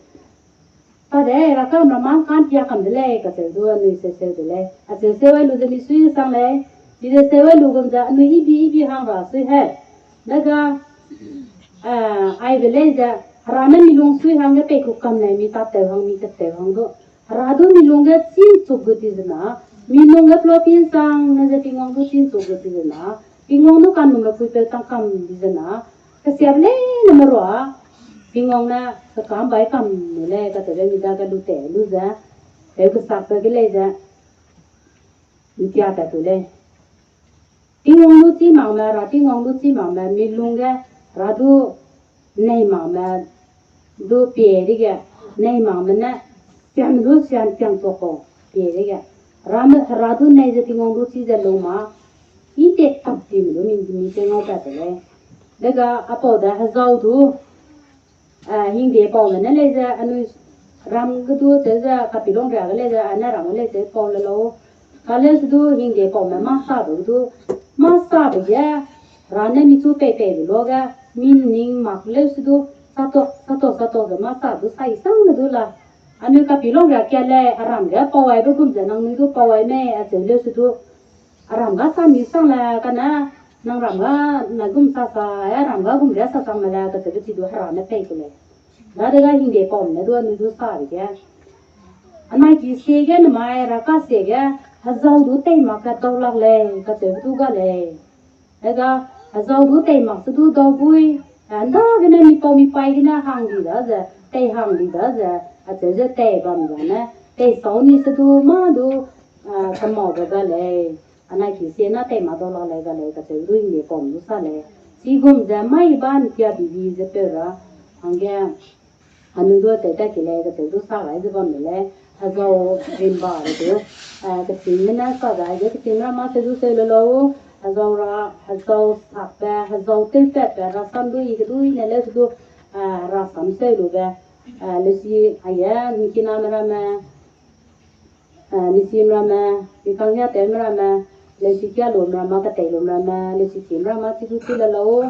Pa de, rakam ramme kantia kam de lei, kacheu du anui seu seu de lei. Acheu seu ai lu ze misui sang lei, mi ze seu ai lu gum ze anui ibi ibi hang ra sui he. Dega, aibe lei ze, Hera ne mi lung sui hangge pei ku kam lei, mi tatew hang, mi tatew hang du. Hera du mi lungge chî nchuk gu ti zena, mi lungge plopi nsang ne ze Tingwang du chî nchuk gu ti zena, Tingwang du kanume puipeu tang kam di zena, kesiabe leine merua, Tingwang ne kekam bai kam nu lei, kacheube mi dage lu tei lu ze, teu kesakbe ge lei ze, ntia tat tu lei. Tingwang du chî makme, Hera Tingwang du chî makme, mi lungge, Hera du nei makme, du pie dege, nei makme ne, siam du siam tiang tuak kau, pie dege. Hera du nei ze Tingwang du chî ze lung ma, i te tap time du mi, mi te ngau pat te lei. Dega apau de hezau du, hingde paume ne lei ze, anui ram ge du cheu ze, kapilung ria ge lei ze, ane ram ge lei ze pau le lau. Kaleu se du hingde paume mâ sabe du, mâ sabe ge, Hera ne michu pei peibe luage, mi ning mak leu se du, sato, sato, sato ze mâ sa du sai sang ne du la. Anui kapilung ria kia lei, aram ge pau aibe gum ze nangnui du pau ai mei, acheu leu se du, aram ga sa mi sang le kane, nang ram ga na gum sa sa, aram ga gum ria sa sang me le, kacheube chi du Hera ne pei ku lei. Dadege hingde paume ne du anui du sabe ge, anai ki sie ge nemai Hera kasie ge, hezau du tei mak ge dau lak lei, kacheube du ga lei. Dega, hezau du tei mak se du dau bui, ndagene mi pau mi pai gene hang di da ze, tei hang di da ze, acheu ze tei bam zane, tei sau ni se du mâ du, kemaube ga lei, anai ki sie na tei mak dau lak lei ga lei, kacheu du hingde paume du sa lei. Chigum ze mai ba ntia bibi ze peu ra, hangge, anui du tei tat ki lei, kacheu du sa gai ze bam de lei, hezau rimba le du, kechîngme ne sa dai ze kechîngme ra mâ seu du seu le lau, hezau ra, hezau sakbe, hezau tewpatbe, rasam du i kedui ne leu se du, rasam seu lube, leusi aige, mikiname ramme, misim ramme, mikanghiatewme ramme, leusi kia lume ramme, ketei lume ramme, leusi chîme ramme, chi du chi le lau,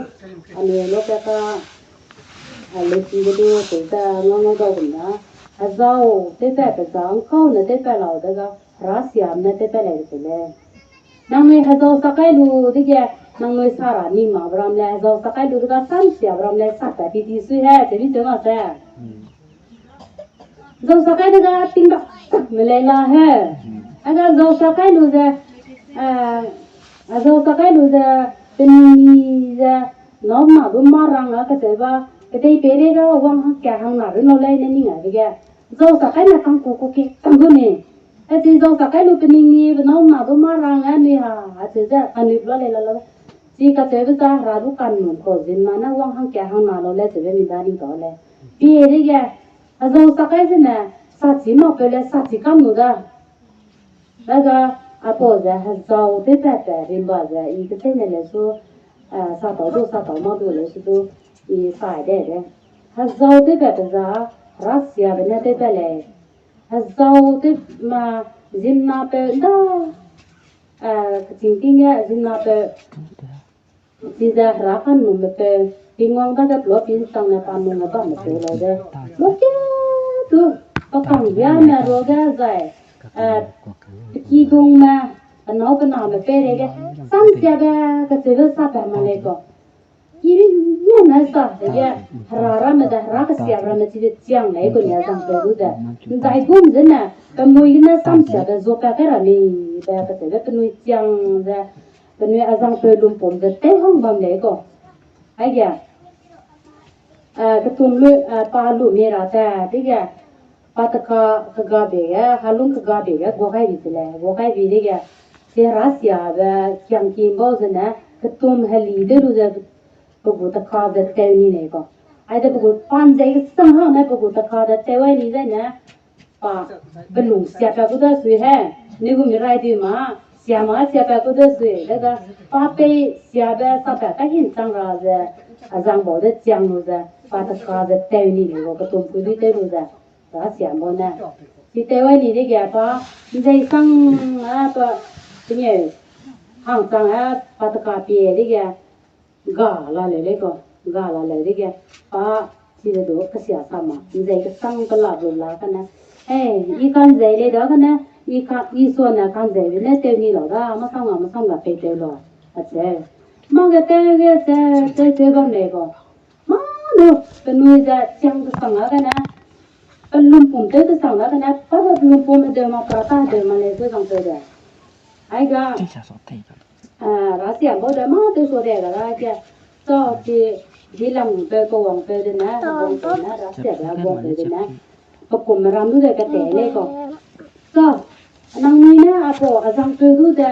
anui lu ka ka, leusi ge du tewpat ngau ngau dau gum da. Hezau tewpatbe za ngkau ne tewpat lau dega, Hera siam ne tewpat lei de lei. Nangnui hezau sa kai lu dege, nangnui sa ra ni mak be ram le, hezau sa kai lu dega samsiabe ram le, sa pat ti ti sui he, chebi cheu mak se. Hezau sa kai dega ting dak tak me lei la he. Aga hezau sa kai lu ze, hezau sa kai lu ze, penui ze, nâu na du mâ rang a kacheu ba, kedei peirei ga wang hangka hang na run lau lei ne ning a dege. Hezau sa kai ne kangku ku ki kang gu ni. Achi hezau sa kai lu penui ni, be nâu na du mâ rang a nui ha, acheu ze, anui bla lei la la. Chi kacheube za Hera du kanum kau zin na ne wang hangka hang na lau lei cheube mi da ning tau lei. Pie dege, hezau sa kai zene, sa chi makpeu le sa chi kam nu da. Daga, apau ze hezau tewpatbe rimba ze i kecheîne le su, sa tau du, sa tau mak du le su du, i sai de de. Hezau tewpatbe za, Hera siabe ne tewpat lei. Hezau tew ma, ziemmenapeu nda, kechîng ting ge ziemmenapeu, chize Hera kanumbe peu, Tingwang dage plopi nsangne pa nung ge bamme peu lau de. Luke du, pa kanggiame ruage zai, pe kidungme, pe nâu pe name peireige, samsiabe kacheube sa pat ma lei kau. I riane sa dege, Hera ramme de, Hera kesiabe ramme chize chiang lei kau ni azangpeu gu ze. Ndaigum zene, pe mui gene samsiabe zuapat kai ra mei be kacheube penui chiang ze, penui azangpeu lumpum ze tew hang bam lei kau. Aige, ketum lu, pa lu mi ra te, dege, pa teka, kegabe ge, halung kegabe ge, guakai bi te lei, guakai bi dege, chi Hera siabe, kiang ki bau zene, ketum heli de lu ze, pe gu teka ze tew ni lei kau. Aide pe gu pan ze kesang hang ne pe gu teka ze tew ai ni zene, pa, pe lung siapat gu da sui he, ni gu mi rai di ma, siama siapat gu da sui, dega, pa pei siabe sapat kahin chang ra ze, azang bau de chiang lu ze, pa teka ze tew ni lei kau, ketum pui dui tew lu ze. Rasiambau ne. Chi tew ai ni dege pa, nzei sang a pa, tinge, hang sang a pa taka pie dege, ga la leu lei kau, ga la leu dege, pa, chi de du kesia sa ma, nzei kesang kelak lu la kane. Ei, i kanzei lei da kane, i ka, i suane kanzei be ne tew ni lau da, masang a, masang a pei tew lau, acheu. Mâ ge tew ge se, tew tew bam lei kau. Mâ du, penui ze chiang kesang a kane, pelumpum tew kesang a kane, pa pe pelumpum hedeu ma, pa ta hedeu ma lei, tew zang tew de. Ai ga, Rasiambau de mâ tew sua de ga la ge, sa chi, dilangpeu, kawangpeu de ne, heguangpeu ne, Rasia de heguangpeu de ne, pe kum ram du de kate lei kau. Sa, nangnui ne apau azangpeu du ze,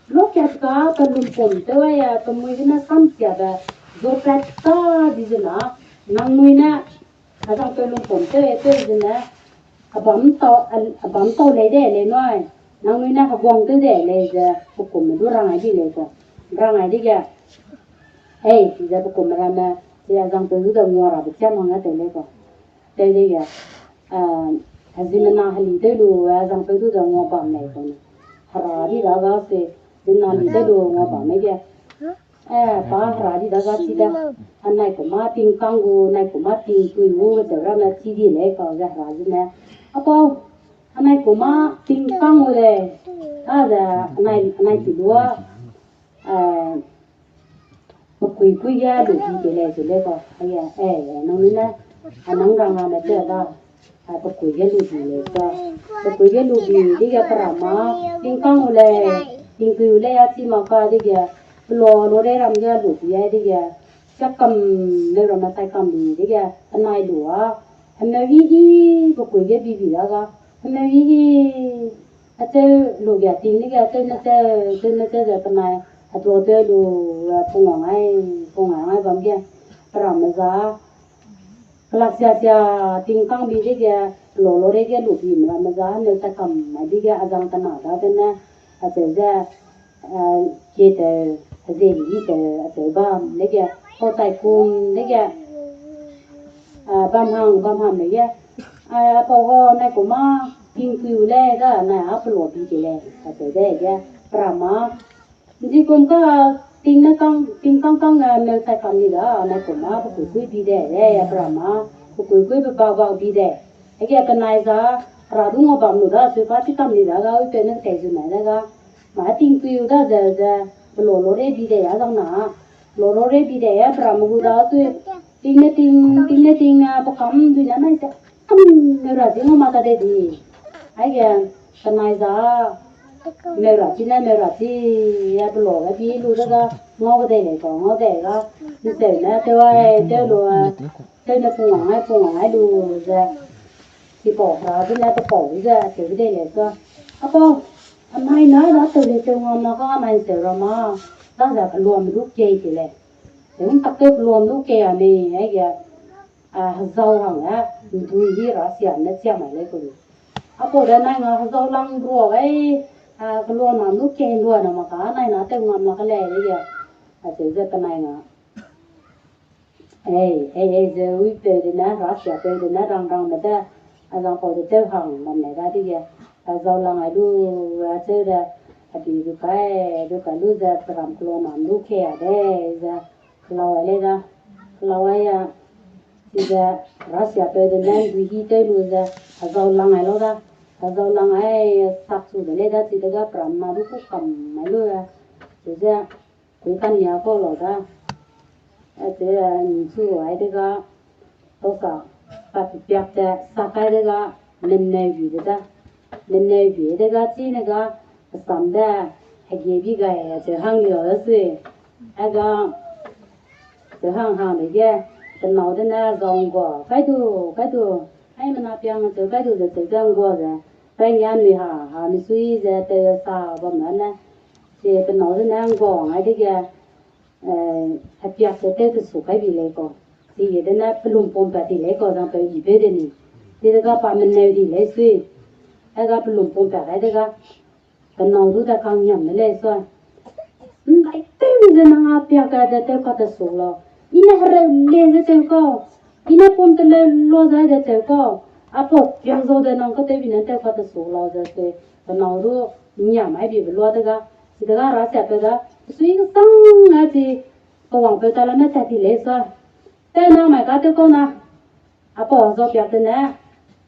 lokat ka pelumpum tew ai a, kemui gene samsiabe, zopat ta di zena, nangnui ne, azangpeu lumpum tew e tew zene, abam tau, a, abam tau lei de lei nui, nangnui ne heguang tew de lei ze, pe kumme du rang ai di lei kau. Rang ai dege, ei, ze pe kumme ramme, ze azangpeu du de ngua rabe chiam hangge tew lei kau. Tew dege, a, ziemmena heli tew lu, a, azangpeu du de ngua bam lei kau ne. Hera di da ga se, ziemmena heli tew lu ngua bam me ge. Eh, pa hera di da ga chi da. Anai ku mâ tingkang gu, nai ku mâ tingtui gu, ze ramme chi di lei kau ze hera zene. Apau, anai ku mâ tingkang gu lei. A ze, anai, anai chi du a, eh, pekuikui ge lu di de lei ze lei kau. Aye, eh, nangnui ne, a nang rang a me te da. A, pekui ge lu di lei kau. Pekui ge lu di dege pe ram mâ, tingkang gu lei, tingtui gu lei a chi mak ka dege, pelo lorei ram ge lu di ai dege, siakam leu ramme saikam di dege, penai lu a, hemeu i i, pekui ge bi bi da ga, hemeu i i, acheu lu ge ting dege, acheu ne cheu, acheu ne cheu ze penai, atuâ tew lu, a, pungwang ai, pungwang ai bam ge, pe ramme za, Kelak sia sia tingkang bi dege, pelo lorei ge lu bi me ramme za, neu saikam mai dege, azang kena dagene, acheu ze, eh, kie tew, aze hi tew, acheu bam dege, pau tai kum dege, eh, bam hang, bam hang dege, eh, apau hau nai ku mâ, tingtui gu lei da, nai a pelo bi de lei, acheu dege, pe ram mâ, Nzikum ka ting ne kang, tingkang kang, eh, meu chai kam ni da, nai kum a, pekuikui bi de, eh, pe ram mâ, pekuikui pe bak bak bi de. Ege penai za, hera du ngau bam lu da, sui pa chi kam ni da ga, uipeu ne tei zu nai da ga. Ma tingtui gu da ze, ze, pelo lorei bi de, a zang na. Pelo lorei bi de, eh, pe ram gu da, sui, ting ne ting, ting ne ting, eh, pe kam dui na nai ze. Kam, meu ra chi ngau ma ta de di. Aige, penai za, meu ra chi ne, meu ra chi, ya pelo ga bi lu da ga, ngau ga de lei kau, ngau de ga, nseu ne, tew ai, tew lu, tew ne pungwang ai, pungwang ai lu ze, chipau hera du ne, pepau du ze, tew de lei sa. Apau, anai na da tew lei tew ngam na ga, anai nseu ra ma, da ze keluam du kei te lei. Tew ntak tew keluam du kei a mei, aige, a, hezau hang e, ndui hi ra sia ne chia mai lei kau lu. Apau de nai nga hezau lang brua gai, a, keluam nam lu kei lua na mak ka, nai na tew ngam mak ka lei, aige, acheu ze penai nga. Ei, ei, ei, ze uipeu de ne, ra siapeu de ne, rang rang me de, azangpau de tew hang bam lei dadege, a, hezau lang ai lu, acheu de, a, bi du kai, du kai lu ze, pe ram keluam nam lu kei a de, ze, kelau ai lei da, kelau ai a, chize, ra siapeu de ne, ndui hi tew lu ze, hezau lang ai lau da, hezau lang ai, sak chu de lei da, chide ga pe ram ma du ku kam ai lu, chize, Kui kania kau lau da. Acheu, nchu ai dega, tausa, pa pipiak te, sa kai dega, menneu bi de da. Menneu bi dega, chine ga, asam de, hege bi gai, acheu hang ni lau da sui. Ai ga, acheu hang hang dege, penâu de ne, zau nggua, kai du, kai du, haimena piang acheu kai du ze, cheu ze nggua ze, pai nia nui ha, ha misui ze, tew sa bam ne, chi penâu de ne, nggua ngai dege, eh, hepiak ze tew tesu kai bi lei kau. Chige de ne, pelum pum pat di lei kau, zang peu i peu de ni. Chi dega pa menneu di lei sui. Ai ga pelum pum pat gai dega, penâu du da kangngiam de lei sui. Ndai tew ze nang a piak kai de tew ka tesu lau. I ne hereu le ze tew kau. I ne pum teleu lo zai de tew kau. Apau piang zau de nang katewbi ne tew ka te su lau ze sui, pe nâu du nia mai bi be lua de ga, chi de ga ra sia pe da, sui kesang a chi, pe wangpeu ta la ne tat ti lei sa. Tew na mai ka tew kau na, apau zau piak te ne,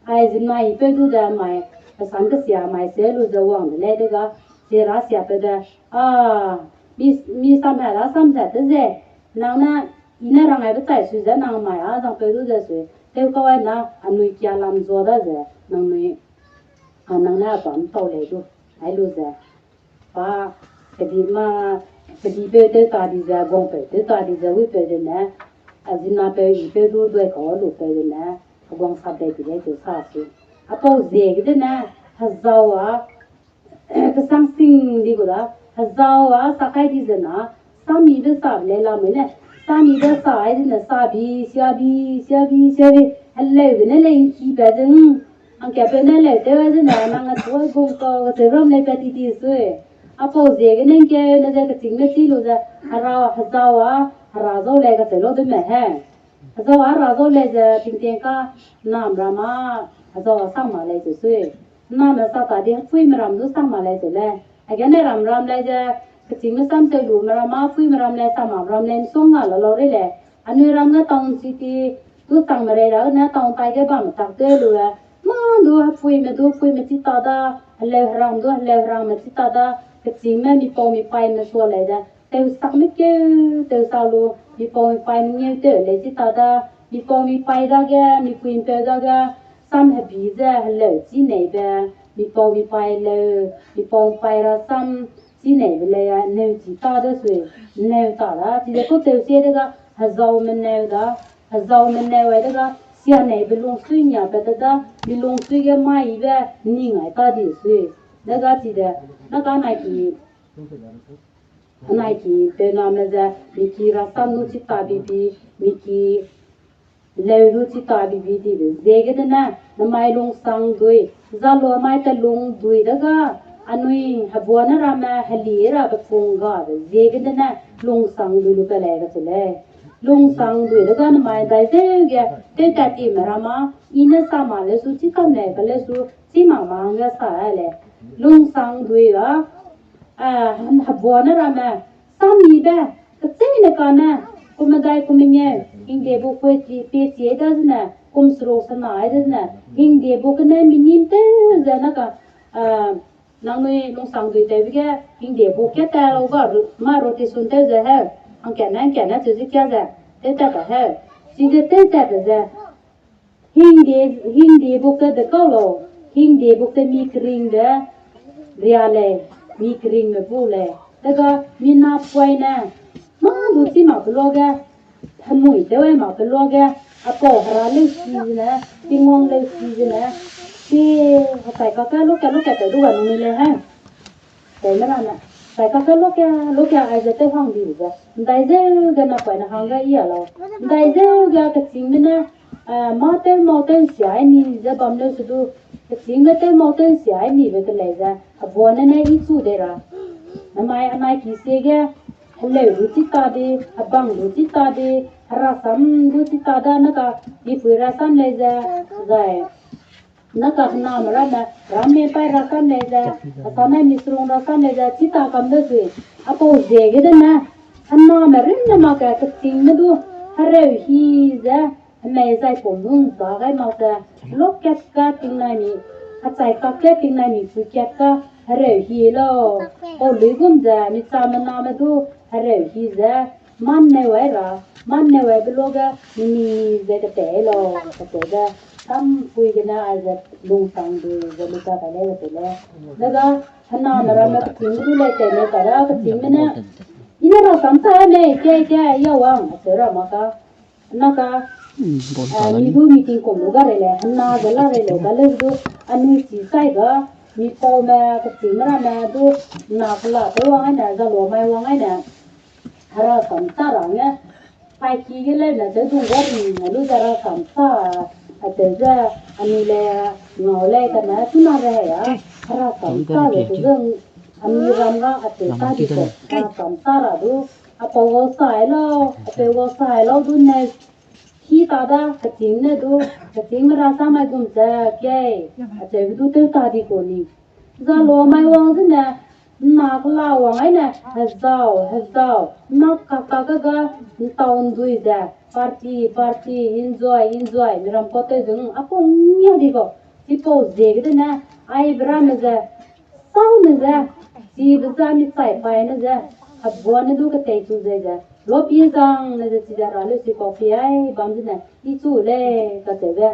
ai zimna i peu du de mai, pe sam kesia mai se lu ze wang de lei de ga, chi ra sia pe de, a, mi, mi sam he da sam ze te ze, nang ne, i ne rang ai be chai sui ze nang mai a zang peu du ze sui, tew kau ai na, anui kia lam zua da ze, nangnui, a, nang ne a bam tau lei du, ai lu ze. Pa, kedi ma, kedipeu tew ta di ze, guangpeu tew ta di ze, wipeu de ne, a zinapeu ipeu du dui kau lupeu de ne, a guang sap dei di lei tew sa si. Apau ziegene, hezau a, kesang sing di gu da, hezau a sa kai di ze na, samibe sa lei lamui ne, samibe sa ai zene sabi, siabi, siabi, siabi, heleu gene lei ngki be ze, mm, angkapeu ne leu tew ai zene, nang a tuai gum kau, kacheu ram lei pat ti di sui. Apau ziegene ngkeu ne ze kechîngme chi lu ze, hera, hezau a, hera zau lei kacheu lau de me he. Hezau a hera zau lei ze tingtieng ka, nam ram a, hezau a sang ma lei ze sui. Name sa ta di hepuime ram du sang ma lei ze lei. Aigene ram ram lei ze, kechîngme sam seu lume ram a, hepuime ram lei, sang ma ram lei, nsong nga la lau rei lei. Anui ram ne town city, du chang merei ra ne town tai ge bam tak tew lu e. Mâ du hepuime du, hepuime chi ta da, heleu herang du, heleu herangme chi ta da, kechîngme mipau mipaime sua lei ze, tewsakme keu, tewsak lu, mipau mipaime ngeu tew lei chi ta da, mipau mipai dage, mipui mpeu dage, sam hebi ze heleu chi neibe, mipau mipai leu, mipau mipai ra sam chi neibe lei, neu chi ta de sui, neu ta da, chize kau tew sie de ga, hezaume neu da, hezaume neu ai de ga, sia neibe lungsui nia pat te da, mi lungsui ge mai ibe, ning ai ta di sui. De ga chide, na ka nai ki, nai ki, tewname ze, mi ki rasam nu chi ta bibi, mi ki leu du chi ta bibi dibe ziegene, namai lungsangdui, zalua mai telungdui de ga, anui hebuane ramme heli rabe pung gabe ziegene, lungsangdui lu pe lei kacheu lei. Lungsangdui de ga namai dai zeu ge, tewtat time ram a, i ne sa ma leu su, chi kam lei ka leu su, chi mak ma hangge sa ai lei. Lungsangdui ga, a, hebuane ramme, samibe, kecheîne kane, kum medai kum mengeu, hingdie bu pie chi, pie chi ai da zene, kum seruk sena ai da zene, hingdie bu gene minim tew ze na ka, a, nangnui lungsangdui tewbe ge, hingdie bu ke ta lau ga, mâ rotation tew ze heu, hangkatne, hangkatne cheu ze kia ze, tewtat ta heu, chize tewtatbe ze, Hingdie, hingdie buk te dekau lau, hingdie buk te mi keringbe ria lei, mi keringbe bu lei. Dega mi napoine, mâ du chi mak pe luage, hemui tew ai mak pe luage, apau hera leusi zene, Tingwang leusi zene, chi, hechai kakge lukat lukat tew du ga nung mi lei he. Tewme rane, chai kakge lukat lukat aize tew hang di ze, ndai zeu ge napoine hangge i a lau. Ndai zeu ge kechîngme ne, eh, mâ tew mau tew nsia ai ni ze bam leu se du, kechîngme tew mau tew nsia ai nibe kelei ze, hebuane ne i chu dei ra. Namai anai ki sie ge, heleu du chi ta di, hebang du chi ta di, herasam du chi ta da ne ka, mipui rasam lei ze, zai. Ne ka hename ramme, ramme paî rasam lei ze, hesa ne misrung rasam lei ze, chi ta kam de sui. Apau ziegene, hename runne mak ge kechîngme du, hereu hi ze, hemei zai pum du nza gai mak ze, lukat ka tingnai mi, hechai kakge tingnai mi pui kat ka, hereu hi lau. Pau luigum ze, mi chamename du, hereu hi ze, mâ neu ai ra, mâ neu aibe luage, mi ni ze ketei lau, ketei ze, kampui gene aize lungsangdui ze luka kai lei ze tei lei. Dega, hename ramme kechîngme du lei tei lei ka da, kechîngme ne, i ne rasam sa mei, ke, ke, ya wang, acheu ra mak ka. Na ka, eh, mi du meeting kum lu ga rei lei, hena ze la rei lei, ga leu du, anui chi sai ga, mipaume, kechîngme ramme du, na kela tew wang ai ne, zalua mai wang ai ne, herasam sa ra nge, paîki ge leu ne tew dung ga ri ne lu ze herasam sa, acheu ze, anui le, ngau lei kane, chuna rehei a, herasam sa ze, acheu ze, anui ram ga, acheu sa di ko, herasam sa ra du, apau gau sai lau, apeu gau sai lau du ne, I ta da, kechîng ne du, kechîngme ra sa mai gum ze, kei, acheu du tew ta di kau ni. Za lo mai wang zene, na kela wang ai ne, hezau, hezau, na kaka ga, ntau ndui ze, party, party, enjoy, enjoy, miram kau tew zung, a pung nia di kau, chipau ziegene, ai beramme ze, sau ne ze, chibe za mi chai pai ne ze, a bua ne du ketei chu ze ze, lopi zang ne ze chi ze ra le chipau pi ai bam zene, i chu lei, kacheube.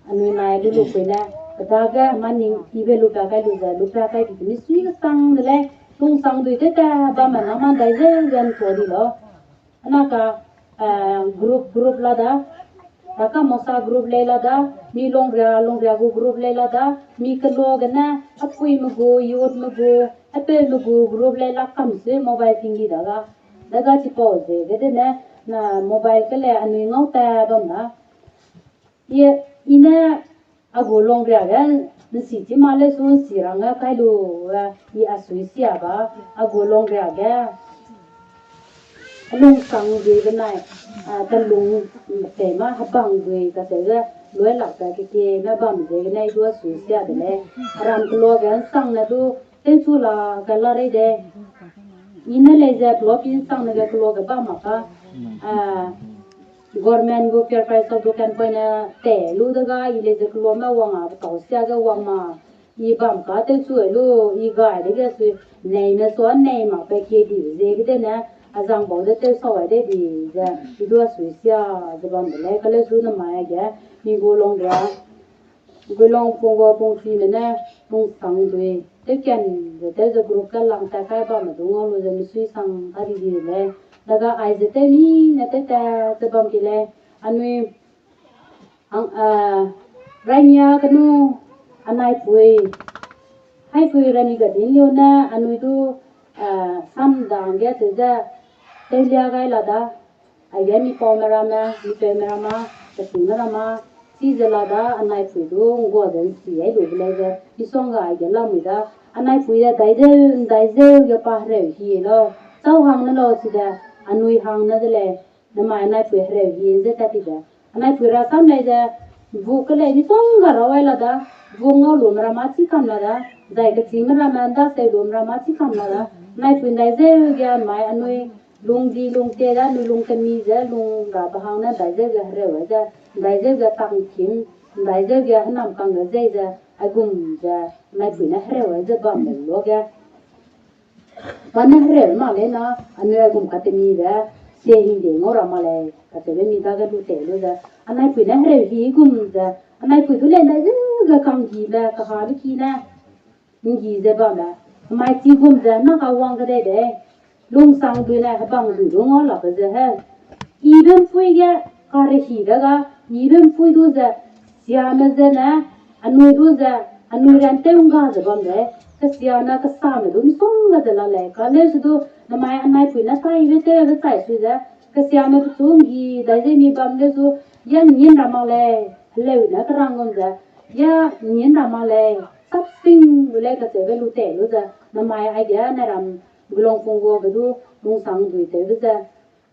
Anui nai lu lu pui le, kedage maning ibe lupa kai lu ze, lupa kai di misui kesang de lei, lungsang dui tete bamme na ma dai ze ze ntuâ di lau. Ana ka, eh, group, group la da, raka mosa group lei la da, mi longria, longria gu group lei la da, mi keloa gene, apuime gu, youthme gu, apeume gu group lei la kam sui mobile ting di da ga. Daga chipau ziegene, na mobile kele anui ngau ta bam da. I, i ne a gu longria ge, nsi chi ma le su nsi rangge kai lu, eh, i a sui sia ba, a gu longria ge, lungsang dui benai, a, telung, mm, tei ma hebang dui kacheube, luai lak pe kekie me bam ziegene i du a sui sia de lei, aram keloa ge nsang ne du, tewchu la ke la rei de. I ne lei ze keloa pi nsang ne ge keloa ge bam mak ka, a, government gu fair price of dukan poine te lu de ga, i lei ze keloa me wang a, petau sia ge wang ma, i bam ka tewchu lu, i gai dege sui, neime sua nei mak pe kie di ziegene, a zang bau de tew sau ai de di ze, i du a sui sia ze bam de lei, kale su namai ge, mi gu longria, Guilong pung gua pung chime ne, lungsang dui, tewken ze tew ze group ge lang tat kai bamme du ngau lu ze misui sang ta di di lei. Daga aize tew mi ne tew tat ze bam ki lei. Anui, ang, eh, Rainia kenu, anaipui, haipui Rani Gadinliu ne, anui du, eh, samdang ge cheu ze, tewlia gai la da, aige mipaume ramme, mipeume ramme, kechîngme ramme, chize la da, anaipui du nggua ze nsi ai lu de lei ze, misongga aige lamui da, anaipui de dai zeu, ndai zeu ge pa hereu hi lau, chau hang ne lau chide, anui hang ne de lei, namai anaipui hereu hi ze tat ti de. Anaipui rasam lei ze, bu kelei misongga ra wai la da, bu ngau lume ramme chî kam la da, zai kechîngme ramme nda seu lume ramme chî kam la da, anaipui ndai zeu ge mai anui lungdi lungtie da, anui lungkemi ze, lung rabe hang ne ndai zeu ge hereu ai ze, ndai zeu ge tangkim, ndai zeu ge henam kang ge zei ze, aigum ze, anaipui ne hereu ai ze bam lei luage. Pa ne hereu mak lei na, anui aigum katemibe, sie hingde ngau ra mak lei, kacheube mi dage lu tei lu ze, anaipui ne hereu hi gum ze, anaipui du lei ndai zeu ge kanggibe, kahabe ki ne, nggi ze bamme, mai chi gum ze, na ka wang kedei de, lungsang dui ne, hebang dui du ngau labe ze he. Ibe mpui ge, karehi de ga, ibe mpui du ze, siame zene, anui du ze, anui ran tew ngga ze bam lei, kesiame kesame du misongga ze la lei, kaleu se du, namai anaipui ne taibe tewbe chai sui ze, kesiame pechu nggi dai ze mi bam leu su, ya ngin ra mak lei, heleu ne kerang gum ze, ya ngin ra mak lei, sap sing lu lei kacheube lu tei lu ze, namai aige nairam, Guilong pung gua ge du, lungsang dui tewbe ze,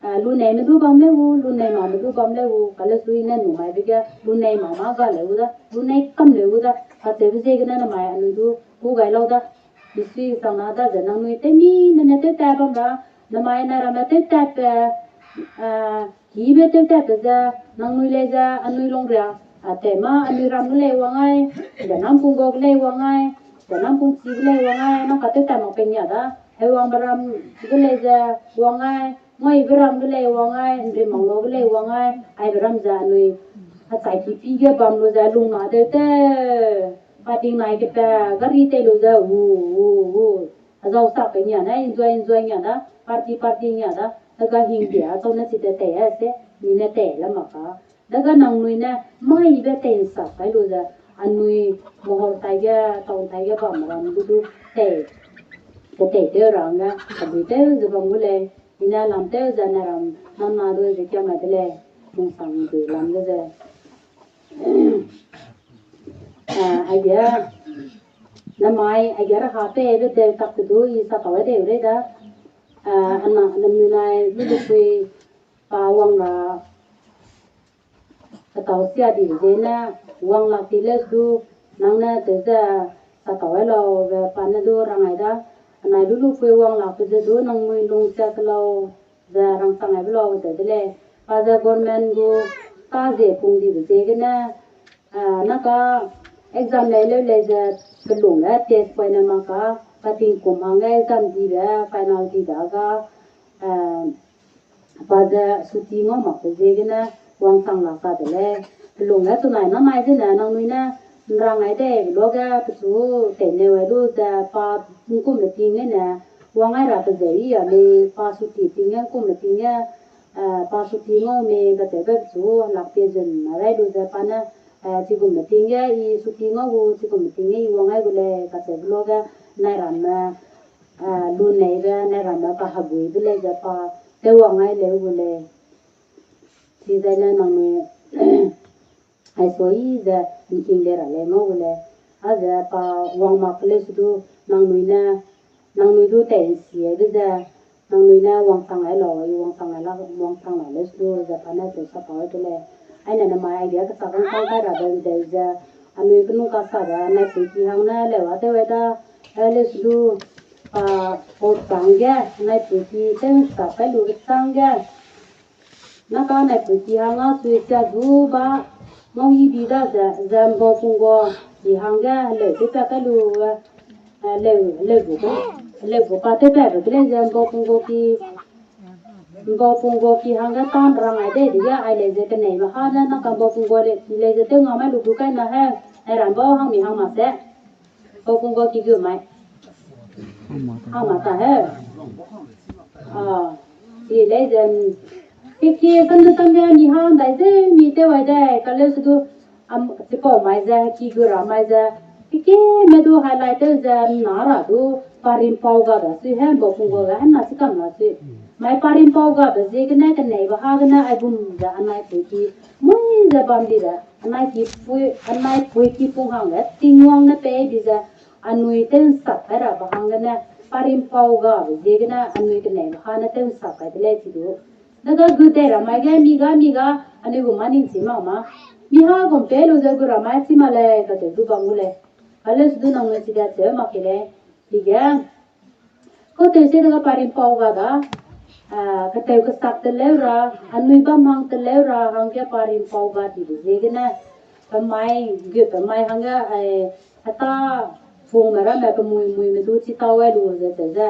eh, luneime du bam leu gu, lunei mame du bam leu gu, kaleu sui ne numaibe ge, lunei mama ga leu gu da, lunei kam leu gu da, kacheube ziegene namai anui du, ku gai lau da, misui sang na da ze nangnui tew mi ne ne tew tat bam ra, namai nai ramme tew tatbe, eh, kibe tew tatbe ze, nangnui lei ze, anui longria, a, tei ma, anui ram ge lei wang ai, Zanampung gau ge lei wang ai, Zanampung chi ge lei wang ai, nang ka tew tat mak pe nia da, hewangbe ram ge lei ze wang ai, ngaibe ram ge lei wang ai, Nrimmanglo ge lei wang ai, aibe ram ze anui, achai kipi ge bam lu ze lung na tew te, pa ting nai kepa, gari tei lu ze, wu, wu, wu, azau sak pe nia ne, enjoy, enjoy nia da, party, party nia da, daga hingde, achau ne chi te tei a se, mi ne tei la mak ka. Daga nangnui ne, maibe tei nsak kai lu ze, anui, mahol tai ge, town tai ge bam ram du du, tei, te tei tew ra hangge, abui tew ze bam gu lei, i ne lam tew ze ne ram, nang na du ze kiam mai de lei, lungsang dui lam ge ze. Ah, aige, namai, aige raha peibe tew tak te du, i sa tau de rei da, ah, ana, namnui nai, lu lu pui, pa wang ra, Petau sia di zene, wang lak ti le du, nang ne te ze, satau e lau be pa ne du rang ai da, anai lu lu pui wang lak pe ze du, nang mui lung sia ke lau, ze rang sang ai be lau ze de lei. Pa ze government gu, ta ze pung di be ziegene, ah, naka exam lei leu lei ze, pelung le test poine maka, pa tingkum hangge exam di be, final di da ga, ah, pa ze suti ngau mak pe ziegene, wang sang lak ka de lei. Pelung le tunai namai zene, nangnui ne, nrang ai dei, luage, pechu, tei neu ai lu ze, pa, ngkum meting gene, wang ai ra pe ze i a mei, pa suti ting ge, ngkum meting ge, eh, pa suti ngau mei, kacheube pechu, lak pie zun, a rai lu ze, pa ne, eh, chigum meting ge, i suti ngau gu, chigum meting ge, i wang ai gu lei, kacheube luage, nai ramme, eh, lu neibe, nai ramme, pa hagui be lei ze, pa, tew wang ai leu gu lei. Chizaine nangnui, ai soi ze, nking le ra lei ngau gu lei. A ze pa wang mak leu se du, nangnui ne, nangnui du tei nsi ai be ze, nangnui ne wang sang ai lau, i wang sang ai la, wang sang la leu se du, ze pa ne tei sa pa ai de lei. Aine namai aige kesa kang kang kai ra de deu ze, anui kenu kasa de, nai pui ki hang ne, leu a tew ai da, eh, leu se du, pa, pau chang ge, nai pui ki, tew sa kai lu be chang ge, naka nai pui ki hang a sui sia du ba, ngau yi bi da ze, ze mbau pung gua, ki hangge, heleu tewpa kai lu, eh, leu, leu bu, leu bu pa tewpa be ke lei ze mbau pung gua ki, mbau pung gua ki hangge tan rang ai dei de ge, ai lei ze keneibe ha ne, naka mbau pung gua lei, lei ze tew nga mai lu du kai na he, ai ram bau hang mi hang ma se. Pau pung gua ki gu mai. Hang ma ta he. Ah, i lei ze, keki sam de sam ge mi hang dai ze mi tew ai dei, ka leu se du, am, chipau mai ze, ki gu ra mai ze, keki me du highlight tew ze, na ra du, pa rim pau ga da sui he, mbau pung gua ga he na chi kam na sui. Mai pa rim pau ga be ziegene, keneibe ha gene, aigum ze, anai pui ki, mui ze bam di de, anai ki pui, anai pui ki pung hangge, Tingwang ne pei di ze, anui tew nsak kai ra be hanggene, pa rim pau ga be ziegene, anui keneibe ha ne tew nsak kai de lei chi du. Dega gu tei ra mai ge, mi ga, mi ga, anui gu ma ning chi mak ma. Mi ha gum pe lu ze gu ra mai chi ma lei, katew du bam gu lei. Kale se du nangnui chi da cheu mak ke lei. Chige, kau tew se dega pa rim pau ga da, ah, katew kesak teleu ra, anui bam hang teleu ra, hangge pa rim pau ga di be ziegene. Pe mai, gu pe mai hangge, ai, heta pungme ramme pe mui muime du chi tau ai lu ze cheu ze,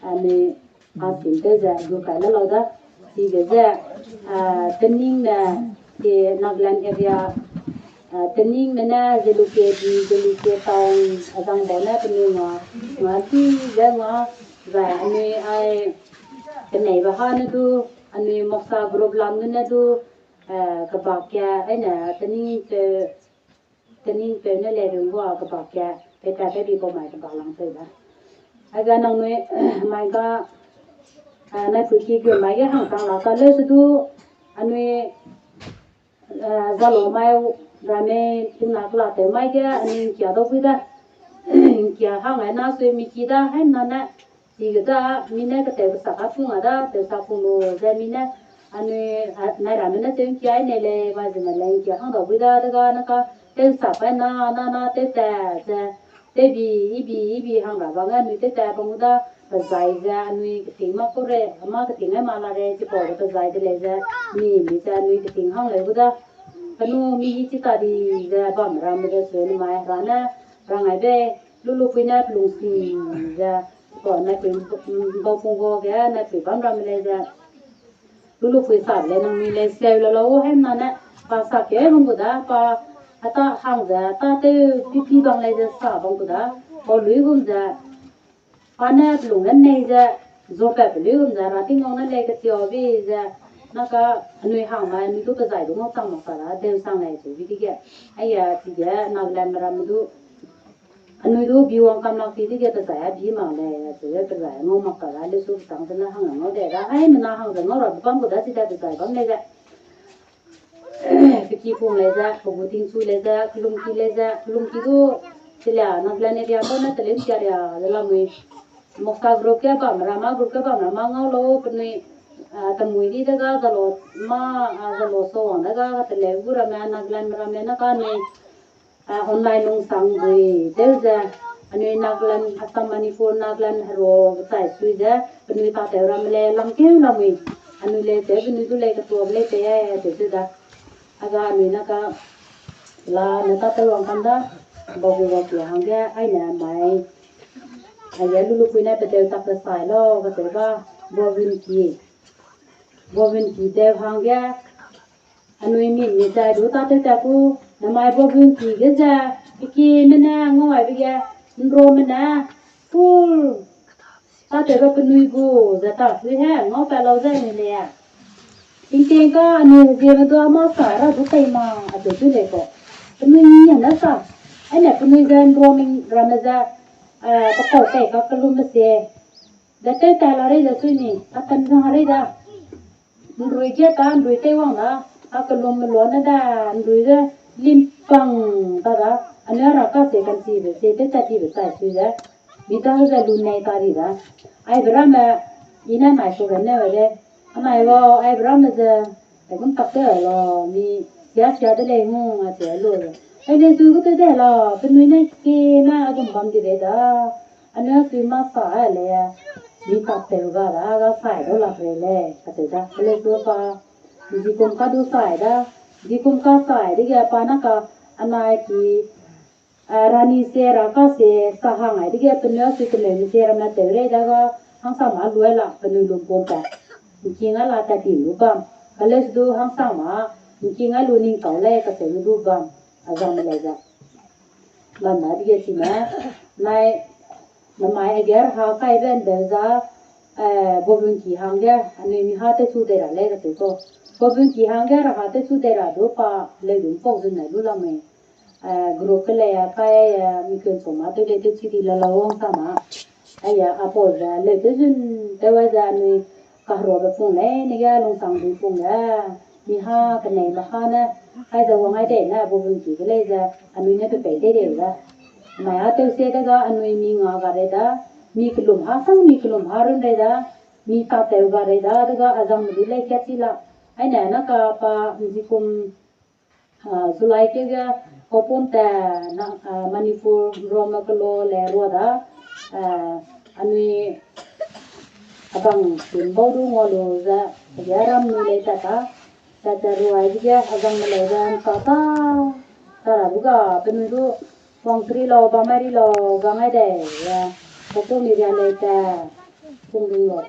anui, a, sim tew ze gu kai la lau da. Chige ze, ah, teningme, ke Nagaland area, ah, teningme ne Jalukie di, Jalukie town, azang bau ne penui nga, nga chi ze nga, zai anui ai, keneibe ha ne du, anui Moksa group lam ne du, eh, kebak ke, aine tening pe, tening peu ne le rung gua kebak ke, pe ta pe bi pau mai kebak lang peu da. Aiga nangnui, mai ga, ah, nai pui ki gu mai ge hang tang la ta leu se du, anui, eh, zalo mai ramme tingna kela tew mai ge, anui ngkia dau bui da. Ngkia hang ai na sui mi ki da, hai na ne, chige da, mi ne katew kesak a pung a da, tew sak pung lu ze mi ne, anui, ah, nai ramme ne tew ngkia ai nei lei, ba zene lei ngkia hang dau bui da, dega naka, tew sak ai na, na, na, tew ta, ze, tew bi, i bi, i bi hang ra bang anui tew ta bam gu da, pezai ze, anui keting ma ku re, ma keting ai ma la re, chipau de pezai de lei ze, mi, mi ze, anui keting hang leu gu da. Kenu mi hi chi ta di ze bam ramme de sui ne mai ra ne, rang ai be, lu lu pui ne pelung si ze, pa nai pui, bau pung gua ge, nai pui bam ramme lei ze, lu lu pui sa lei nang mi lei seu la lau hai na ne, pa sa ke bam gu da, pa, ata hang ze, ta tew pi pi bam lei ze sa bam gu da, pau lui gum ze, pa ne pelung ge nei ze, zuapat pe lui gum ze, ra Tingwang ne lei ketiau bi ze, naka anui hang mai, anui du pezai du ngau chang mak ta da, deu sang lei cheu bi dige. Aiya, chige, Nagaland ramme du, anui du bi wang kam lak ti dige pezai a bi mak lei, cheu pezai ngau mak ta da, leu su chang zene hang ngau de da, ai mena hang ze ngau ra bam gu da, chide pezai bam lei ze. Pe ki pung lei ze, pe gu tingchu lei ze, kelungki lei ze, kelungki du, chilia, Nagaland area bau ne teleu ntia ria, ze lamui. Moksa group ge bam ra ma, group ge bam ra ma ngau lau, penui, Ah, tamui di dega zalo ma, ah, zalo so wang dega teleu gu ramme, Nagaland ramme na ka anui, ah, online lungsang dui tew ze, anui Nagaland, Assam, Manipur, Nagaland hero chai sui ze, penui tatew ramme le langkeu lamui, anui le tew penui du le ketuam le tei ai tew tew da. Aga anui na ka la ne tatew wang kan da, bau gu bau ki hangge, aine mai, aige lulu pui ne pedeu tak pe sai lo, katew ba, Bovunki. Bovunki tew hangge, anui mi mi chai du tatew ta ku, namai Bovunki ge ze, kekime ne ngau aibe ge, nrome ne, full, tatewbe penui gu, ze ta sui he, ngau pa lau ze anui le. Tingting ka anui zieme du a mâ sa ra du tei ma, a tew du lei kau. Penui ngiane sa, aine penui ze nroming ramme ze, eh, pekau tei ka kelumbe sie. Ze tew ta la rei ze sui ni, a pen zang rei da. Nrui ge ta, nrui teiwang da, a kelumbe luane da, nrui ze limpang ta da, anui a ra ka se kanchibe, se tew tat tibe chai sui ze. Mi dage ze lu nei ta di da. Aibe ramme, i ne nai su gene de. Anai gau, aibe ramme ze, aigum tak tew lau, mi sia sia de lei hung, a che lu ze. Aine sui gu tew de lau, penui ne keme aigum bam di rei da. Anui a sui mâ sa a lei, mi tak tew ga da, ga sai dau lak rei lei, katew da. Kele su pa, zikum ka du sai da, zikum ka sai dege pa na ka, anai ki, eh, rani se ra ka se sa hang ai dege penui a sui kemeu mi se ramme tew rei da ga, hangsama luai la penui lumpum pa. Nking a la tat ti lu bam, kele su du hangsama, nking a lu ning tau lei katew lu du bam, a zang me lei ze. Bam da dege chime, nai, namai age raha kaibe nde za, eh, Bovunki hangge, anui mi ha tewchu dei ra lei katew kau. Bovunki hangge raha tewchu dei ra du pa, leu du mpau zun nai lu lamui. Eh, group ke lei a kai, eh, mi kun soma tew lei tewchi di la la wang sama. Aia, apau ze, leu tew zun, tew ai ze anui, kaheruabe pung lei, nege lungsang dui pung ge, mi ha, keneibe ha ne, kai ze wang ai dei ne, Bovunki ge lei ze, anui ne pepei dei dei ze. Mai a tew se dega, anui mi nga ga rei da, mi kelum ha sang, mi kelum ha run rei da, mi tatew ga rei da, dega azangme du lei kat chi la. Aine na ka pa, nzikum, ah, July keu ge, Kaupum ta, na, ah, Manipur, Rome kelo le rua da, ah, anui abang sim bau du ngua lu ze, age ram nui lei tat ta, tat ta ruai dege, azangme lei ze, nta ta, ta ra du ga, penui du, wang keri lau, bam mai ri lau, ga ngai dei, ze, Kaupum area lei tat, Pungling wa,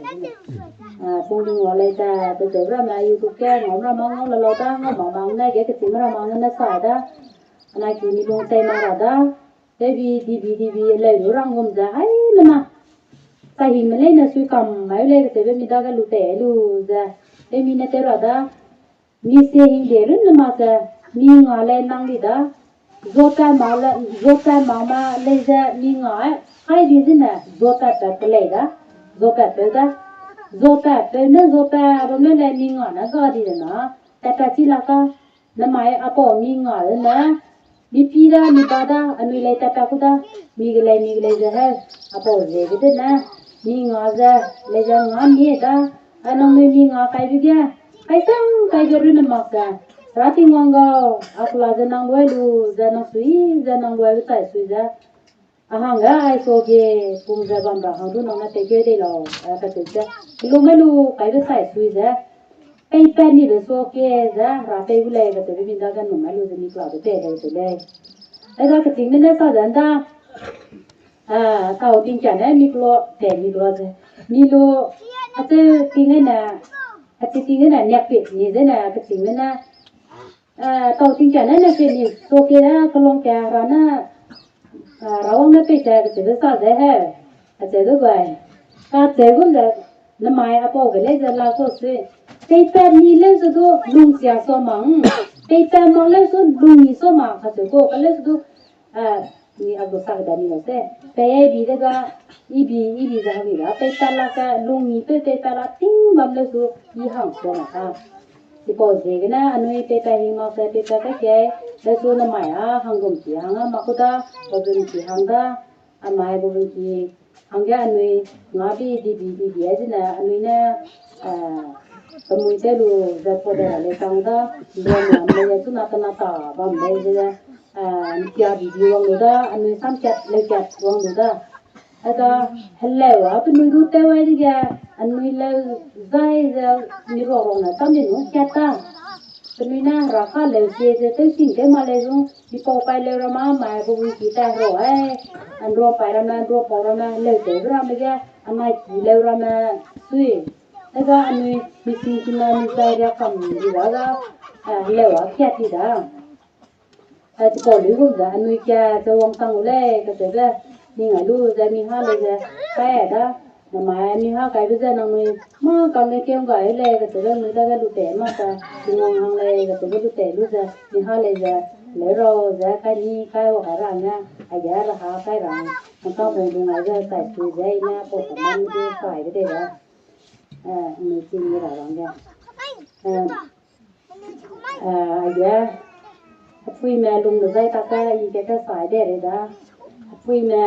ah, Pungling wa lei ta, pe tew ramme YouTube ke ngau ramme ngau la lau da, ngau ma mang ne ge kechim ramme ngau ne sa da. Anai ki mi lung tei ma ra da. Tebi, dibi, dibi, leu lu rang gum ze, hai, mena. Sa hingme leine sui kam mai lei, tewbe mi dage lu tei lu ze. Temi ne tew ra da. Mi sie hingde runne mak ze, mi nga lei nang di da. Zopat mak le, zopat mak ma lei ze mi nga, eh, kai di zene, zopat pe pe lei da. Zopat peu da. Zopat peu ne, zopat bam ne lei mi nga ne ga di de na. Tatpat chi la ka, namai apau mi nga de ne. Mi pi da, mi ba da, anui lei tatpat ku da. Mi ge lei, mi ge lei ze he. Apau ze ge de ne. Mi nga ze, lei ze nga mi da. Ai nangnui mi nga kaibe ge, kaisang kaibe runne mak ze, Hera Tingwang gau, a kela ze nang luai lu, ze nang sui, ze nang luai lu chai sui ze. A hangge ai suage, pung ze bam ra hang du nang ne teikeu dei lau, eh, kacheu ze. Kelum mai lu, kaibe chai sui ze. Peipat nibe suage ze, Hera pei gu lei, kacheube mi dage num mai lu ze mi kelabe pei lei ze lei. Aiga kechîngme ne sa ze nda, ah, tau tingkia ne mi kelo, te mi kelo ze. Mi lu, acheu ting ne, acheu ting ne, niakpet ni zene, kechîngme ne, eh, tau tingkia ne, niakpet ni, suage ne, kelungkia ra ne, ah, Rawang ne pei ze, kacheube sa ze he, acheu du bai. Kacheu gum ze, namai apau ge lei ze la kau sui. Peipat ni leu se du, lungsia sa mang. Peipat mak leu se du, lungni sa mang, kacheu kau, ka leu se du, ah, ni a gu sak da ni lau se. Pei ai bi de ga, i bi, i bi ze hang ni da. Peipat la ka, lungni peu peipat la ting bam leu se du, i hang sa mak ka. Chipau ziegene, anui peipat hing mak se, peipat ka kiai, leu se du namai a, hanggum ki hang a, mak ku da, bogum ki hang da, amai bogum ki hangge anui, nga bi, di bi, di bi, ai zene, anui ne, eh, kemui tew lu ze pau de ra lei kang da, nduame lei chuna kena ta bam lei ze, eh, nkia bibi wang lu da, anui sam kat lei kat wang lu da. Ada, heleu a penui du tew ai dege, anui leu zai ze, mi ruak ruak ne tam di nu kat ta. Penui ne hera ka leu kie ze tew sing tew ma lei zu, mi pau pai leu ramme, mai bu wi ki tai ro ai, anrua pai ramme, anrua pau ramme, leu tew ramme ge, anai ki leu ramme, sui. Ega anui misi kina mi zai ria kam di da ga, eh, heleu a kia ti da. Eh, chipau lui gum ze anui kia ze wangchang u lei, kacheube, ning ai lu ze mi ha lei ze, kai ai da, namai mi ha kaibe ze nangnui, mâ kang ne keu gai lei, kacheube nui dage lu tei mâ ta, Tingwang hang lei, kacheube lu tei lu ze, mi ha lei ze, leu rau ze, kai ni, kai wa kai ra ne, aige ra ha, kai ra, mâ kang bung bung ai ze, chai sui ze, i ne, pau sa ma mi du, chai ge dei da. Eh, nui chi ni ra rang ge. Eh, eh, aige, hepuime lung de zai tak ge, i ke ke sai de re da. Hepuime,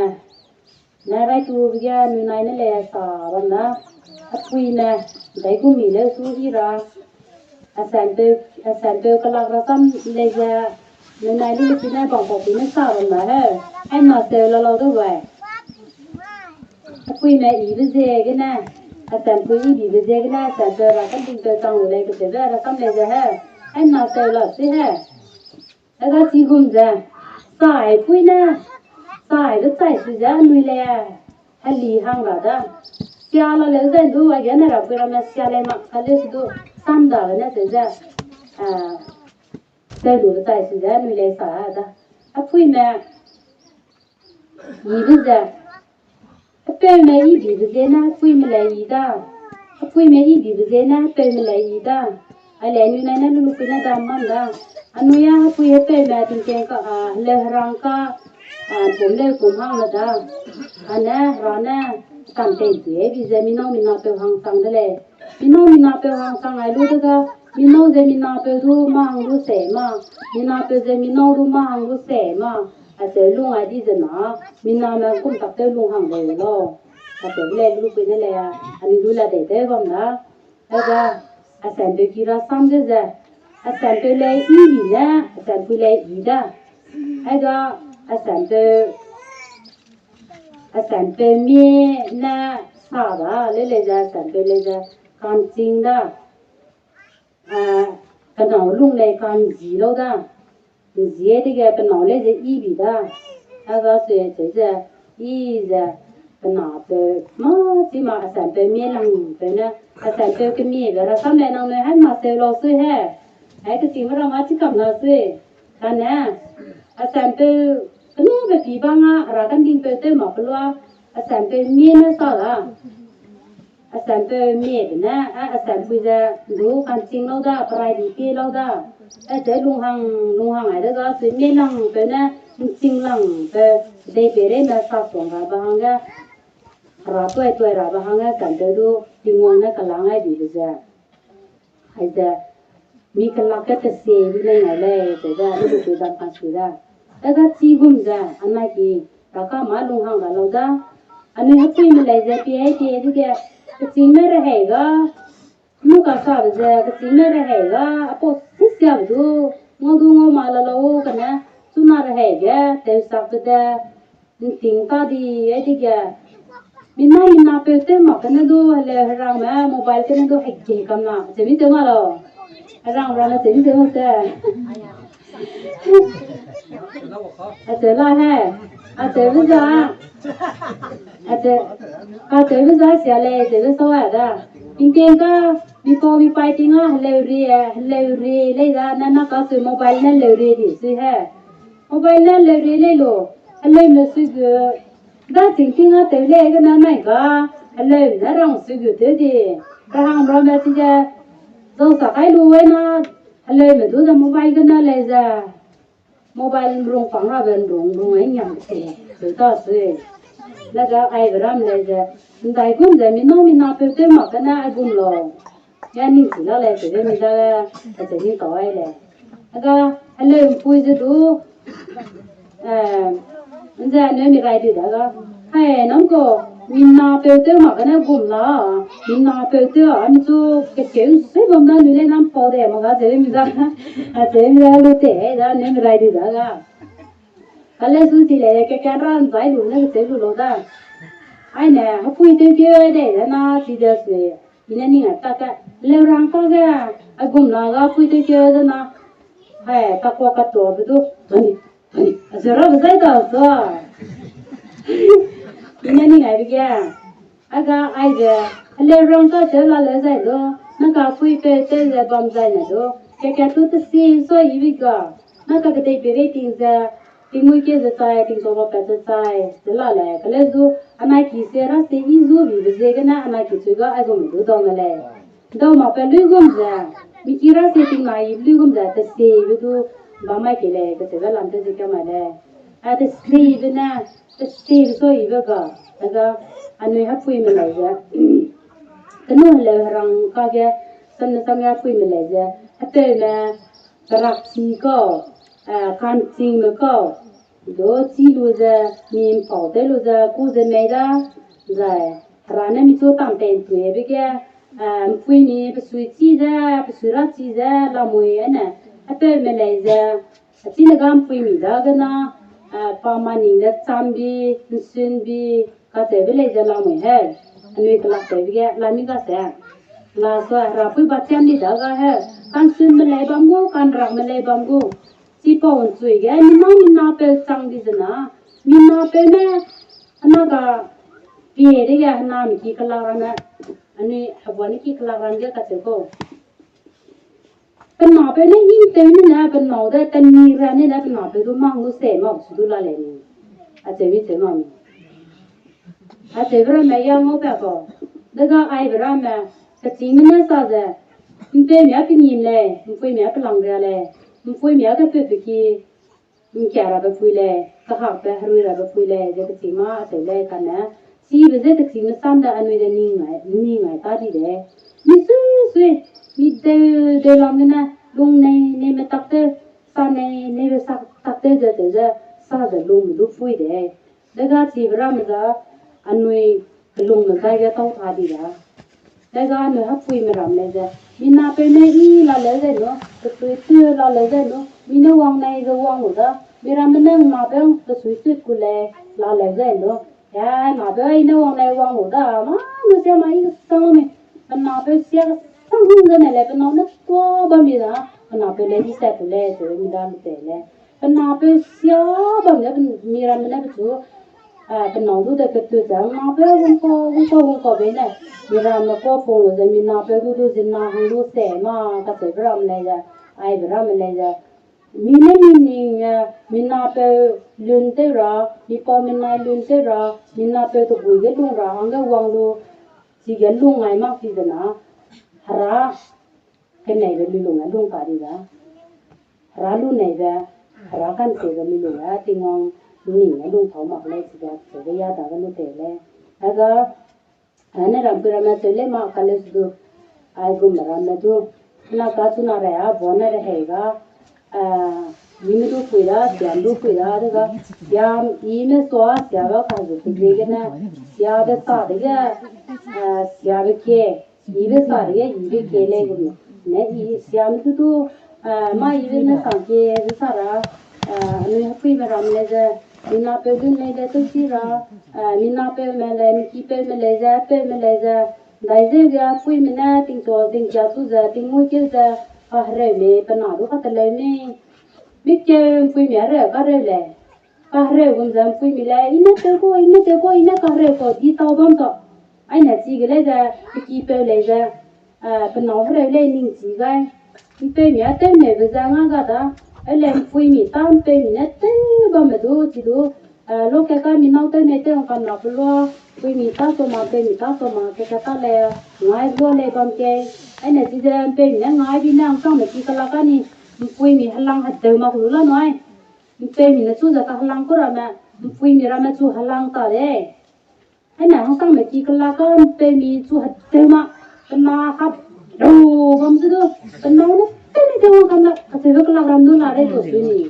ne rai tu ge nui nai ne lei sa bam da. Hepuime, dai gu mi leu su i ra. Asanpeu, asanpeu kelak rasam lei ze, nui nai lu lu pi ne bang pau pi ne sa bam da he. Ai na seu la lau de bai. Hepuime ibe ziegene, asanpui i bibe ziegene, asanpeu ra kandingpeu chang lu lei kacheube rasam lei ze he. Ai na seu la sui he. Ega chi gum ze, sai pui ne, sai ge chai sui ze anui lei, heli hang ra da. Sia la leu ze du, aige ne ra pui ramme sia lei mak ka leu se du, sam da gene seu ze, eh, seu lu ge chai sui ze anui lei sa da. Hepuime, ibe ze, hepeume i bibe ziegene hepuime lei i da. Hepuime i bibe ziegene hepeume lei i da. Aile anui nai ne lu lu pui ne dam bam da. Anui a hepui hepeume tingkeng ka, a, heleu herang ka, a, pum leu pum hang le da. Ane, hera ne, kam tei tui e bi ze mi nâu mi napeu hang chang de lei. Mi nâu mi napeu hang chang ai lu de ga, mi nâu ze mi napeu du mâ hang lu se ma, mi napeu ze mi nâu du mâ hang lu se ma, acheu lung ai di ze na, mi name kum tak tew lung hang lei lau. Acheu lei lu pui ne lei a, anui du la dei tew bam da. Aiga, asanpeu ki rasam de ze, asanpeu lei i i ne, asanpui lei i da. Aiga, asanpeu, asanpeu mie ne sa da, lei lei ze, asanpeu lei ze, ka'nching da. A, pe nâu lung lei ka'nzi lau da. Nzie dege pe nâu lei ze i bi da. Aiga sui cheu ze, i ze, pe napeu, mâ, chi ma asanpeu mie langpeu ne, asanpeu kemiebe rasam lei nangnui hai ma seu lau sui he. Hai kechîngme ra mâ chi kam la sui. Kane, asanpeu, kenu pe pi bang a, hera kandingpeu tew mak pelua, asanpeu mie ne sa da. Asanpeu miebe ne, a, asanpui ze, du ka'nching lau da, perai di pie lau da. Acheu lunghang, lunghang ai de ga, sui mie langpeu ne, ’nching langpeu, dei peireime sa suang rabe hangge, hera tuai tuai rabe hangge, asanpeu du, Tingwang ne kelang ai dibe ze. Aize, mi kelak ge tesie lu lei ngai lei, ze ze, lu lu pui dam ka sui da. Aize chi gum ze, anai ki, ra ka mâ lunghang ra lau da. Anui hepuime lei ze pie, pie dege, kechîngme rehei ga, nu ka sabe ze, kechîngme rehei ga, apau sisiabe du, ngau du ngau ma la lau kane, chuna rehei ge, tewsakbe de, ’nting ta di, ai dege, mi nâu mi napeu tew mak kene du, heleu herangme, mobile kene du, hegei kam na, chemi tew ma lau. Herang ramme chemi tew ma se. Acheu la he. Acheube za. Acheu, acheube za sia lei, acheube sau a da. Tingting ka, mi pau mi pai ting a, heleu rie, heleu rie lei da, na na ka sui mobile ne leu rie di sui he. Mobile ne leu rie lei lu, heleume sui gu, da ching ting a tew lei gene nai ga, heleume ne rang sui gu tew di, rahang ramme chi ze, zau sa kai lu wena, heleume du ze mobile gene lei ze, mobile rung pang rabe rung rung ai ngiam te, tew ta sui. Dage aibe ram lei ze, ’ndaigum ze mi nâu mi napeu tew mak gene aigum lau. Ya ning chi la lei, tewbe mi dage, acheu ning tau ai lei. Aga, heleu ’mpui ze du, eh, ’nze anui mi rai di dage, hai, nang ko, Mina peu tew mak gene gum la, mina peu tew a, mi chu kekeu sui bam da, nui lei nam pau de, ma ga zeu mi da, a zeu mi da lu te, da ne mi rai di da ga. Kale su ti le, ke kan ran zai lu ne ke lu lo da. Ai ne, hapui tew keu de, da na ti de sui, i ne ning a ta ka, leu rang ka ge, a gum la ga hapui tew keu de na. Hai, ta kua ka to be du, ani, ani, a zeu ra be zai da so. I ne ning ai be ge. A ga ai ze, heleu rang ka tew la leu zai du, na ka pui peu tew ze bam zai ne du, ke ka tu te si so i bi ga, na ka kedei peireting ze, tingmui ke ze chai, tingchua ba pat ze chai, ze la lei, kale zu, anai ki se ra se i zu bi be ziegene, anai ki chui ga, aigum du dau ne lei. Dau mak pe luigum ze, mi ki ra se ting na i luigum ze, te se be du, ba mai ke lei, ke se be lam te ze ke mai lei. A te se be ne, te se be so i be ga, a ga, anui hapui me lei ze. Kenu heleu herang ka ge, sam ne sam ge hapui me lei ze, hapeu me, perak chi kau, eh, kanching me kau, du chi lu ze, mi mpau tew lu ze, ku ze mei da, zai, hera ne mi chu tang tei ntui be ge, eh, mpui mi pesui chi ze, pesui ra chi ze, lamui ane, hapeu me lei ze, a chi ne ga mpui mi dagene, eh, pa ma ning de cham bi, nsun bi, kacheube lei ze lamui he, anui kelak tewbe ge, la mi ga se. La sua, hera pui ba chiam di daga he, kansun me lei bam gu, kanrak me lei bam gu. Chipau nchui ge, mina, mina peu chang di zena, mina peu ne, hena ga, pie dege, hena mi ki kelak ramme, anui, heguane ki kelak ram ge kacheu kau. Pe napeu ne hing tew ne ne, pe nâu de teni ra ne ne, pe napeu du mang lu se ma su du la lei ni. Acheu mi cheu ma mi. Acheube ramme ya ngau pa kau. Dega aibe ramme, kechîngme ne sa ze, mpeu mia kengîm lei, mpui mia kelangria lei, mpui mia kepeu pe ki, ngkia rabe pui lei, kahakbe herui rabe pui lei, ze kechîng mâ acheu lei kane, chibe je kechîngme sam de anui de ning ngai, ning ngai ta di de. Mi sui sui, mi deu deu lam gene, lung nei, neime tak tew, sa nei, neibe sa tak tew ze tew ze, sa ze lungme du pui de. Dega chibe ramme za, anui kelungme zai ge tau ta di da. Dega anui hepuime ram lei ze, mi napeu ne i la leu zai nu, pesui teu la leu zai nu, mi ne wang nei ze wang lu da, mi ramme ne napeu pesui tut ku lei, la leu zai nu. Ya, napeu i ne wang nei wang lu da, mâ, nu sia ma i sang mi, pe napeu sia sang hung ze ne lei, pe nâu ne tua bam mi da, pe napeu lei di tat tu lei, ze mi da lu tei lei. Pe napeu sia bam ze, mi ramme ne pechu, eh, pe nâu du de ketu ze, napeu hungkau, hungkau, hungkau bei ne, mi ramme kau pung lu ze, mi napeu du du zina hang lu se ma, kacheube ram lei ze, aibe ramme lei ze, mi ne mi ning, eh, mi napeu lun tew ra, mi pau mi nai lun tew ra, mi napeu tebui ge lung ra, hangge wang lu, chige lung ngai mak chi ze na, hera, keneibe mi lung ge lung ta di da. Hera lu neibe, hera kanchibe mi lung ge, Tingwang ning ge lung tau mak lei chi da, chibe ya dage lu tei lei. Aga, ane rampui ramme cheu lei ma ka lei du, aigum ramme du, na ka chuna rei a, bua ne rehei ga, a, yime du pui da, siam du pui da, dega, siam, yime sua, sia ga ka zu pui ziegene, siabe sa dege, a, siabe kie, yibe sa dege, yibe kie lei gu mi. Ne i siam du du, a, mâ yibe ne sa kie, ze sa ra, a, anui hepuime ram lei ze, mi napeu lun lei ze tewchi ra, a, mi napeume lei, mi kipeume lei ze, peume lei ze, dai zeu ge puime ne tingchua tingkia chu ze, tingmui keu ze, kahereu mei, pe na du kateleu mei. Mi keu puime hereu kareu lei. Kahereu gum ze puimi lei, i ne tew gu, i ne tew gu, i ne kahereu kau, di tau bam ta. Aine chige lei ze, pe kipeu lei ze, eh, pe nâu hereu lei ning chi gai. Mpeumi a tewneube ze nga ga da, e lei mpuimi ta mpeumi ne tew bamme du, chi du, eh, lokat ka mi nâu tew nei tew wang kam na pelua, puimi ta sa ma, mpeumi ta sa ma, keka ta lei, ngai lua lei bam kei. Aine chize mpeumi ne ngai bi ne hangsangme ki kelak ka ni, mpuimi helang hedeu mak lu la nui. Mpeumi ne chu ze kahelang ku ramme, mpuimi ramme chu helang ta lei. Aine hangsangme ki kelak ka mpeumi chu hedeu ma, pe na hap lu bam se du, pe nâu ne tew nei tew wang kam la, kacheube kelak ram du la rei tu sui ni.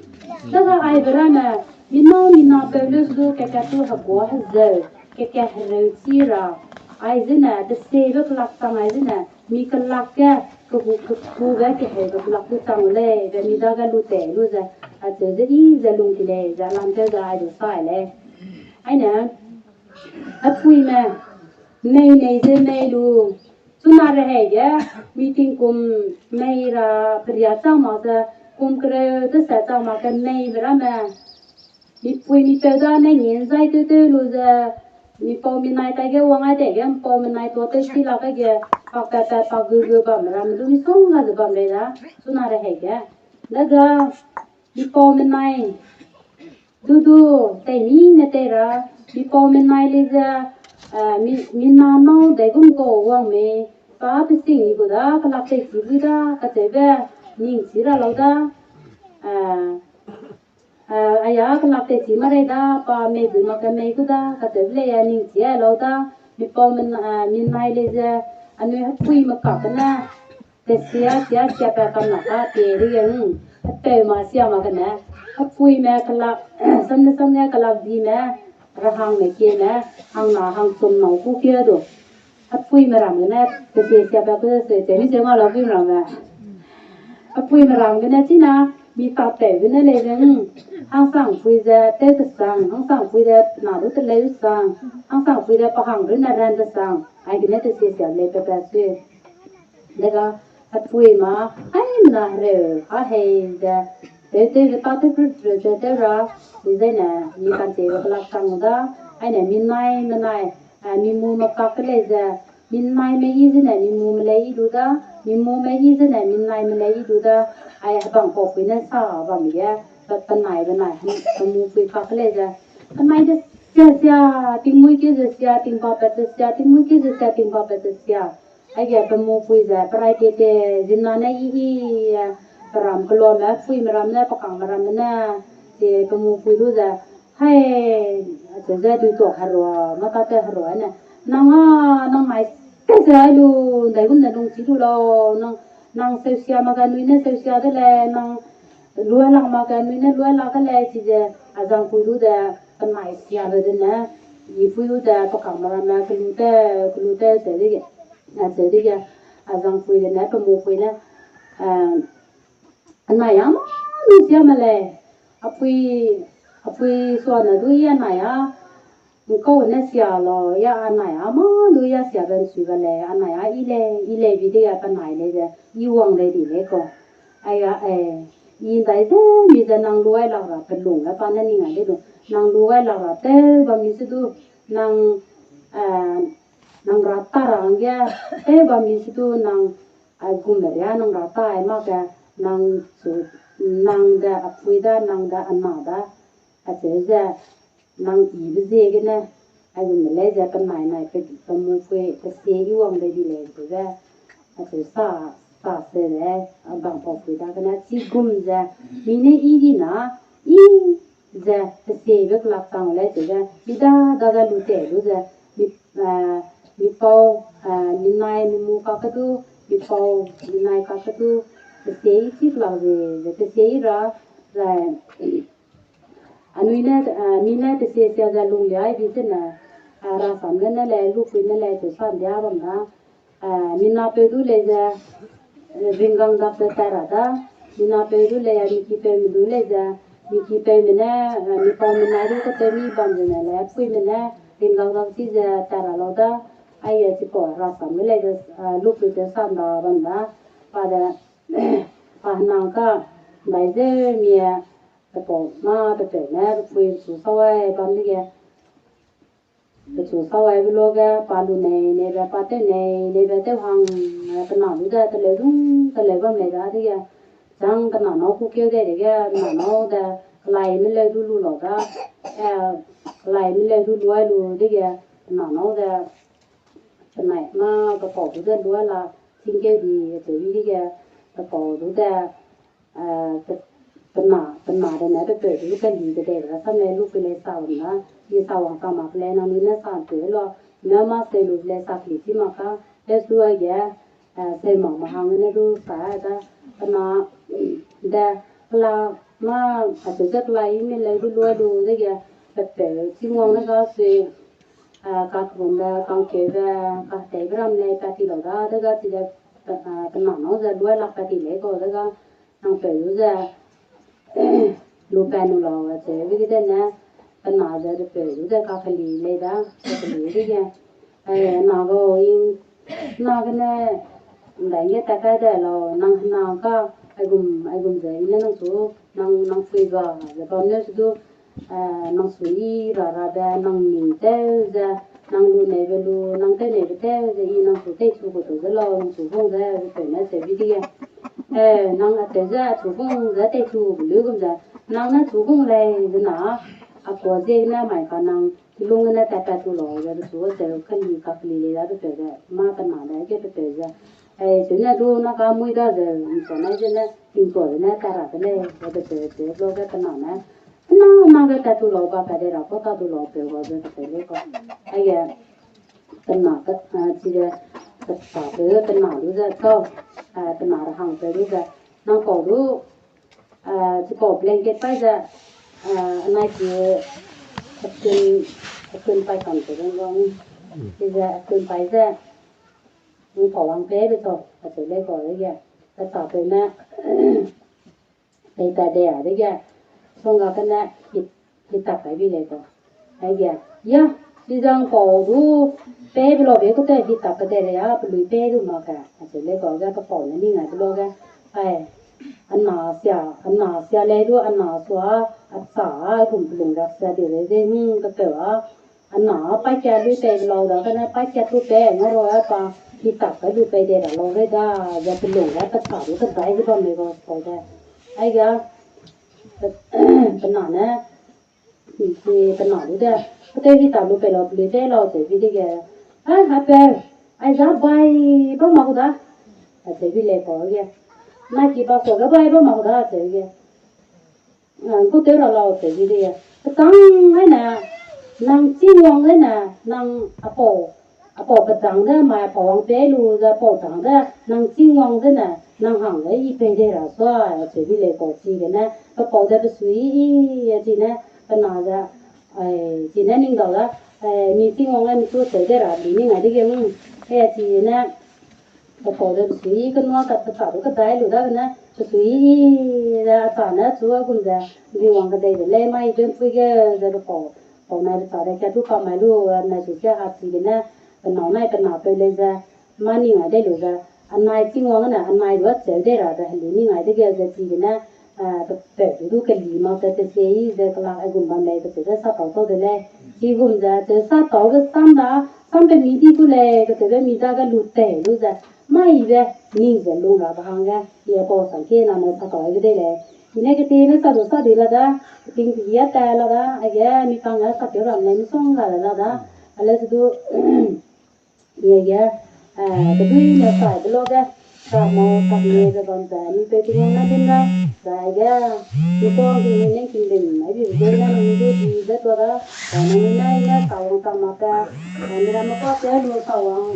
Dega aibe ramme, mi nâu mi napeu leu se du, keka tu hekua hezeu. keke hereu chi ra, ai zene, tesiebe kelak chang ai zene, mi kelak ge, kehu kekube keheube kelak du chang lei, be mi dage lu tei lu ze, acheu ze i ze lung ki lei, ze lam teu ze ai du sai lei. Aine, apuime, mei nei ze mei lu, chuna rehei ge, meeting kum mei ra peria chang mak ze, kum kereu tese chang mak ge mei be ramme, mipui mipeu da ne ngin zai tew tew lu ze, mipau minai tai ge wang ai dege, mipau minai tuâ tew chi lak ge, pak pat pat pak gu gu bam ramme du misongga ze bam lei da, chuna rehei ge. Dega, mipau minai, du du, tei mi ne tei ra, mipau minai lei ze, eh, mi, mina nâu dei gum kau wang mei, pa pe sing i gu da, kelak tei chi bui da, kacheube, ning chi ra lau da, eh, eh, aya kelak tei chi ma rei da, pa mei bui mak ge mei gu da, kacheube lei ya ning chi ai lau da, mipau min-, eh, minai lei ze, anui hepuime kak ne, Tesia, sia, sia pa kam na ka, te de ge, hmm. Hepeu ma sia ma gene. Hepuime kelak, samne samne kelak dime, rahangme kieme, hangna hangchum nâu ku kie du. Hepuime ram gene, tesia sia pa ku se, temi se ma la puime ramme. Hepuime ram gene, china, mi tateu gene lei ze, hmm. Hangsangpui ze, tew tesang, hangsangpui ze, na du teleu sang, hangsangpui ze, pa hang runne ran tesang, aigene tesia sia lei pepe sui. Dega, hepui ma, haimena hereu, a hei ze, tew tew ze ta tew pru pru ze tew ra, i zene, mi kantebe kelak chang da, aine minai menai, eh, mimume kak ke lei ze, minaime i zene mimume lei i du da, mimume i zene minaime lei i du da, ai hebang paupui ne sa bam ge, pe, penai benai, pemupui kak ke lei ze, penai de sia sia, tingmui ke ze sia, tingbapat ze sia, tingmui ke ze sia, tingbapat ze sia. Aige pemupui ze, perai tete, zimna ne i i, eh, peram keluame, puime ram ne, pekangme ram ne, ze pemupui du ze, hai, acheu ze duituak herua, mâ tate herua ne, nang a, nang mai, te ze ai lu, ndaigum ne lung chi lu lau, nang, nang seusia mak ge nui ne seusia de lei, nang luai lak mak ge nui ne luai lak de lei, chize, azangpui du de, penai siabe de ne, ipui du de, pekangme ram ne, kelu te, kelu te, acheu dege, acheu dege, azangpui de ne, pemupui ne, eh, anai a mâ lu sia me lei, apui, apui suane du i anai a, ngkau ne sia lau, ya anai a mâ lu ya siabe nsui ga lei, anai a i lei, i lei bi de ya penai lei ze, i wang lei di lei kau. Aiga, eh, i ndai ze mi ze nang luai lak ra pelung ge pa ne ning ai lei du, nang luai lak ra tew bam mi se du, nang, eh, nang ra ta ra hangge, tew bam mi se du nang, aigum ria nang ra ta ai mak ge, nang chu, nang de apui da, nang de ana da, acheu ze, nang ibe ziegene, aigum de lei ze penai nai pe, pemupui, pesie i wang lei di lei ze, acheu sa, sa se lei, abang paupui dagene, chigum ze, mi ne i di na, i ze, pesiebe kelak chang lei ze, mi da, da, da lu te lu ze, mi, eh, mipau, eh, minai, mimu kakedu, mipau, minai kakedu, pesie i chi kelak ze, ze pesie i ra, zai, anui ne, eh, mi ne pesie sia ze lung liai di zene, eh, rasam gene lei, lupui ne lei, cheu sa ndia bam na, eh, minapeu du lei ze, eh, ringgang dak ze tai ra da, minapeu du lei, eh, mikipeume du lei ze, mikipeume ne, eh, mipau minai du katewmi bam zene lei, puime ne, ringgang dak chi ze tai ra lau da, aige chipau rasam ge lei ze, eh, lupui tew sa nda bam da, pa de, pa henang ka, ndai ze mie, pepau mâ pepeu ne, pepui pechu sawai bam dege, pechu sawaibe luage, pa lu nei, neibe pa tew nei, neibe tew hang, eh, kena lu de teleu dun, teleu bam lei dadege, chang kena nâu kûkeu dei dege, kena nâu de, kelaime leu du lu lau da, eh, kelaime leu du luai lu dege, kena nâu de, penai mâ pepau du de luai la, chingkeu di, acheu di dege, pepau du de, eh, pe-, pena, pena de ne pepeu du keli de dei ra sam lei lupui lei sa wang da, i sa wang sa mak lei nangnui ne sa nteu lau, mâ mâ seu lu lei sa keli chi mak ka, tewsu aige, eh, seu mak ma hang ne du sa da, pena de, kela mâ, acheu ze kelaime leu du luai lu dege, pepeu chingwang ne ga sui, eh, kakrumbe, kangkeube, kateibe ram lei pat ti lau da, dega chide, eh, pe na nâu ze luai lak pat ti lei kau, dega nang peu du ze, lu pat nu lau, acheu be ge dene, pe na ze pe peu du ze kakeli lei da, kakeli dege. Eh, na gau, i, na gene, ndai nge tat kai de lau, nang hena ka, aigum, aigum ze, i ne nang su, nang, nang pui ga, ze bam ne su du, eh, nang su i ra rabe, nang ning tew ze, nang lu neibe lu, nang tew neibe tew ze, i nang su teichu gu tau ze lau, nang su hung ze, ze peu ne acheu bi dege. Eh, nang acheu ze, achu hung ze, teichu gu lu gum ze, nang ne chu hung lei, ze na, a kua ziegene mai ka nang, kilung gene tat pat tu lau, ze pechu acheu keli kakeli lei da pe peu ze, mâ pe na de ge pe peu ze. Eh, chine du na ka mui da ze, nchua nai zene, tingchua zene tat ra de lei, ze pe peu acheu lau ge pe na ne. Na, na ge tat tu lau ba, pat de ra kau ta tu lau peu ga ze pe peu lei kau. Aige, pe na, eh, chide, pe pa peu, pe na du ze, kau, eh, pe na ra hang peu du ze, nang kau du, eh, chipau blanket pai ze, eh, anai ki, akun, akun pai kam peu du wang, chize akun pai ze, nang pau wang peibe kau, acheu lei kau, aige, pe pa peu ne, pei pat de a dege, songga kene, hit, hit tak kai bi lei kau. Aige, ya, chizang pau du, peibe lau be ku te hit tak kai de lei a, pelui pei du mak ge, acheu lei kau ge, pe pau ne ning ai be lau ge, ai, ana sia, ana sia lei du, ana sua, a cha, a gum pelung rak sia di rei ze, hmm, pe peu a, ana, paî kat lui pei lau da, kane paî kat lu pei, nga ro a pa, hit tak kai lu pei de ra lau rei da, ze pelung ge pe cha du kedai ze bam lei kau, kau de. Aige, pe, pe na ne, pe na du de, pe tew hit tak lu pei lau, pelui pei lau, acheu bi dege. A, a peu, aiza bai bam mak gu da, acheu bi lei kau ge. Na ki ba suage bai bam mak gu da, acheu ge. Nang gu tew ra lau, acheu bi dege. Petang ai ne, nang chîng wang ai ne, nang apau, apau petang de, mai apau wang pei lu ze apau tang de, nang chîng wang de ne, nang hang ge i pei de ra sua, acheu bi lei kau chigene, pe pau de pe sui i, i, a chine, pe na ze, ai, chine ning dau da, eh, mi chîng wang ai mi chu acheu de ra, bi ning ai dege, mm, e, chine, pe pau de pe sui i, kenua ka pe cha du kedai lu dagene, pe sui i, i, ze a cha ne chu a gum ze, ri wang kedei de lei, mai i benpui ge, ze pe pau, pau nai pe cha de kat tu pa mai lu, nai su sia ha chigene, pe nâu nai pe na peu lei ze, mâ ning ai dei lu ze, anai chîng wang ne, anai du acheu de ra de, heli ning ai dege ze chigene, eh, pe, pe du du keli mak ze, te sie i ze kelak aigum bam lei, pe cheu ze sa tau tau de lei. Chigum ze, cheu sa tau ge sam da, sam pe mi di gu lei, kecheube mi dage lu tei lu ze, mai i be, ning ze lung ra be hangge, i apau sangkie nane sa tau ai ge dei lei. I ne ketieme sa du sa di la da, ting pegi a ta la da, aige mi kang ge sa keu ram lei, misongga la da, ale se du, i aige, eh, kedui ne sai be lau ge, sa mau, sa ne ze bam ze, mi peu Tingwang ne din da, zai ge, mi tuang di ne ning king din, ai bi ge ne ning du di ze tua da, sa nangnui ne i ne sa wang chang mak ge, eh, mi ramme ka te lu sa wang,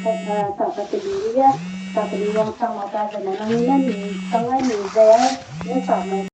eh, sa ka keli ge, sa keli wang chang mak ge, zai ne nangnui ne mi chang ai mi ze, ne sa mai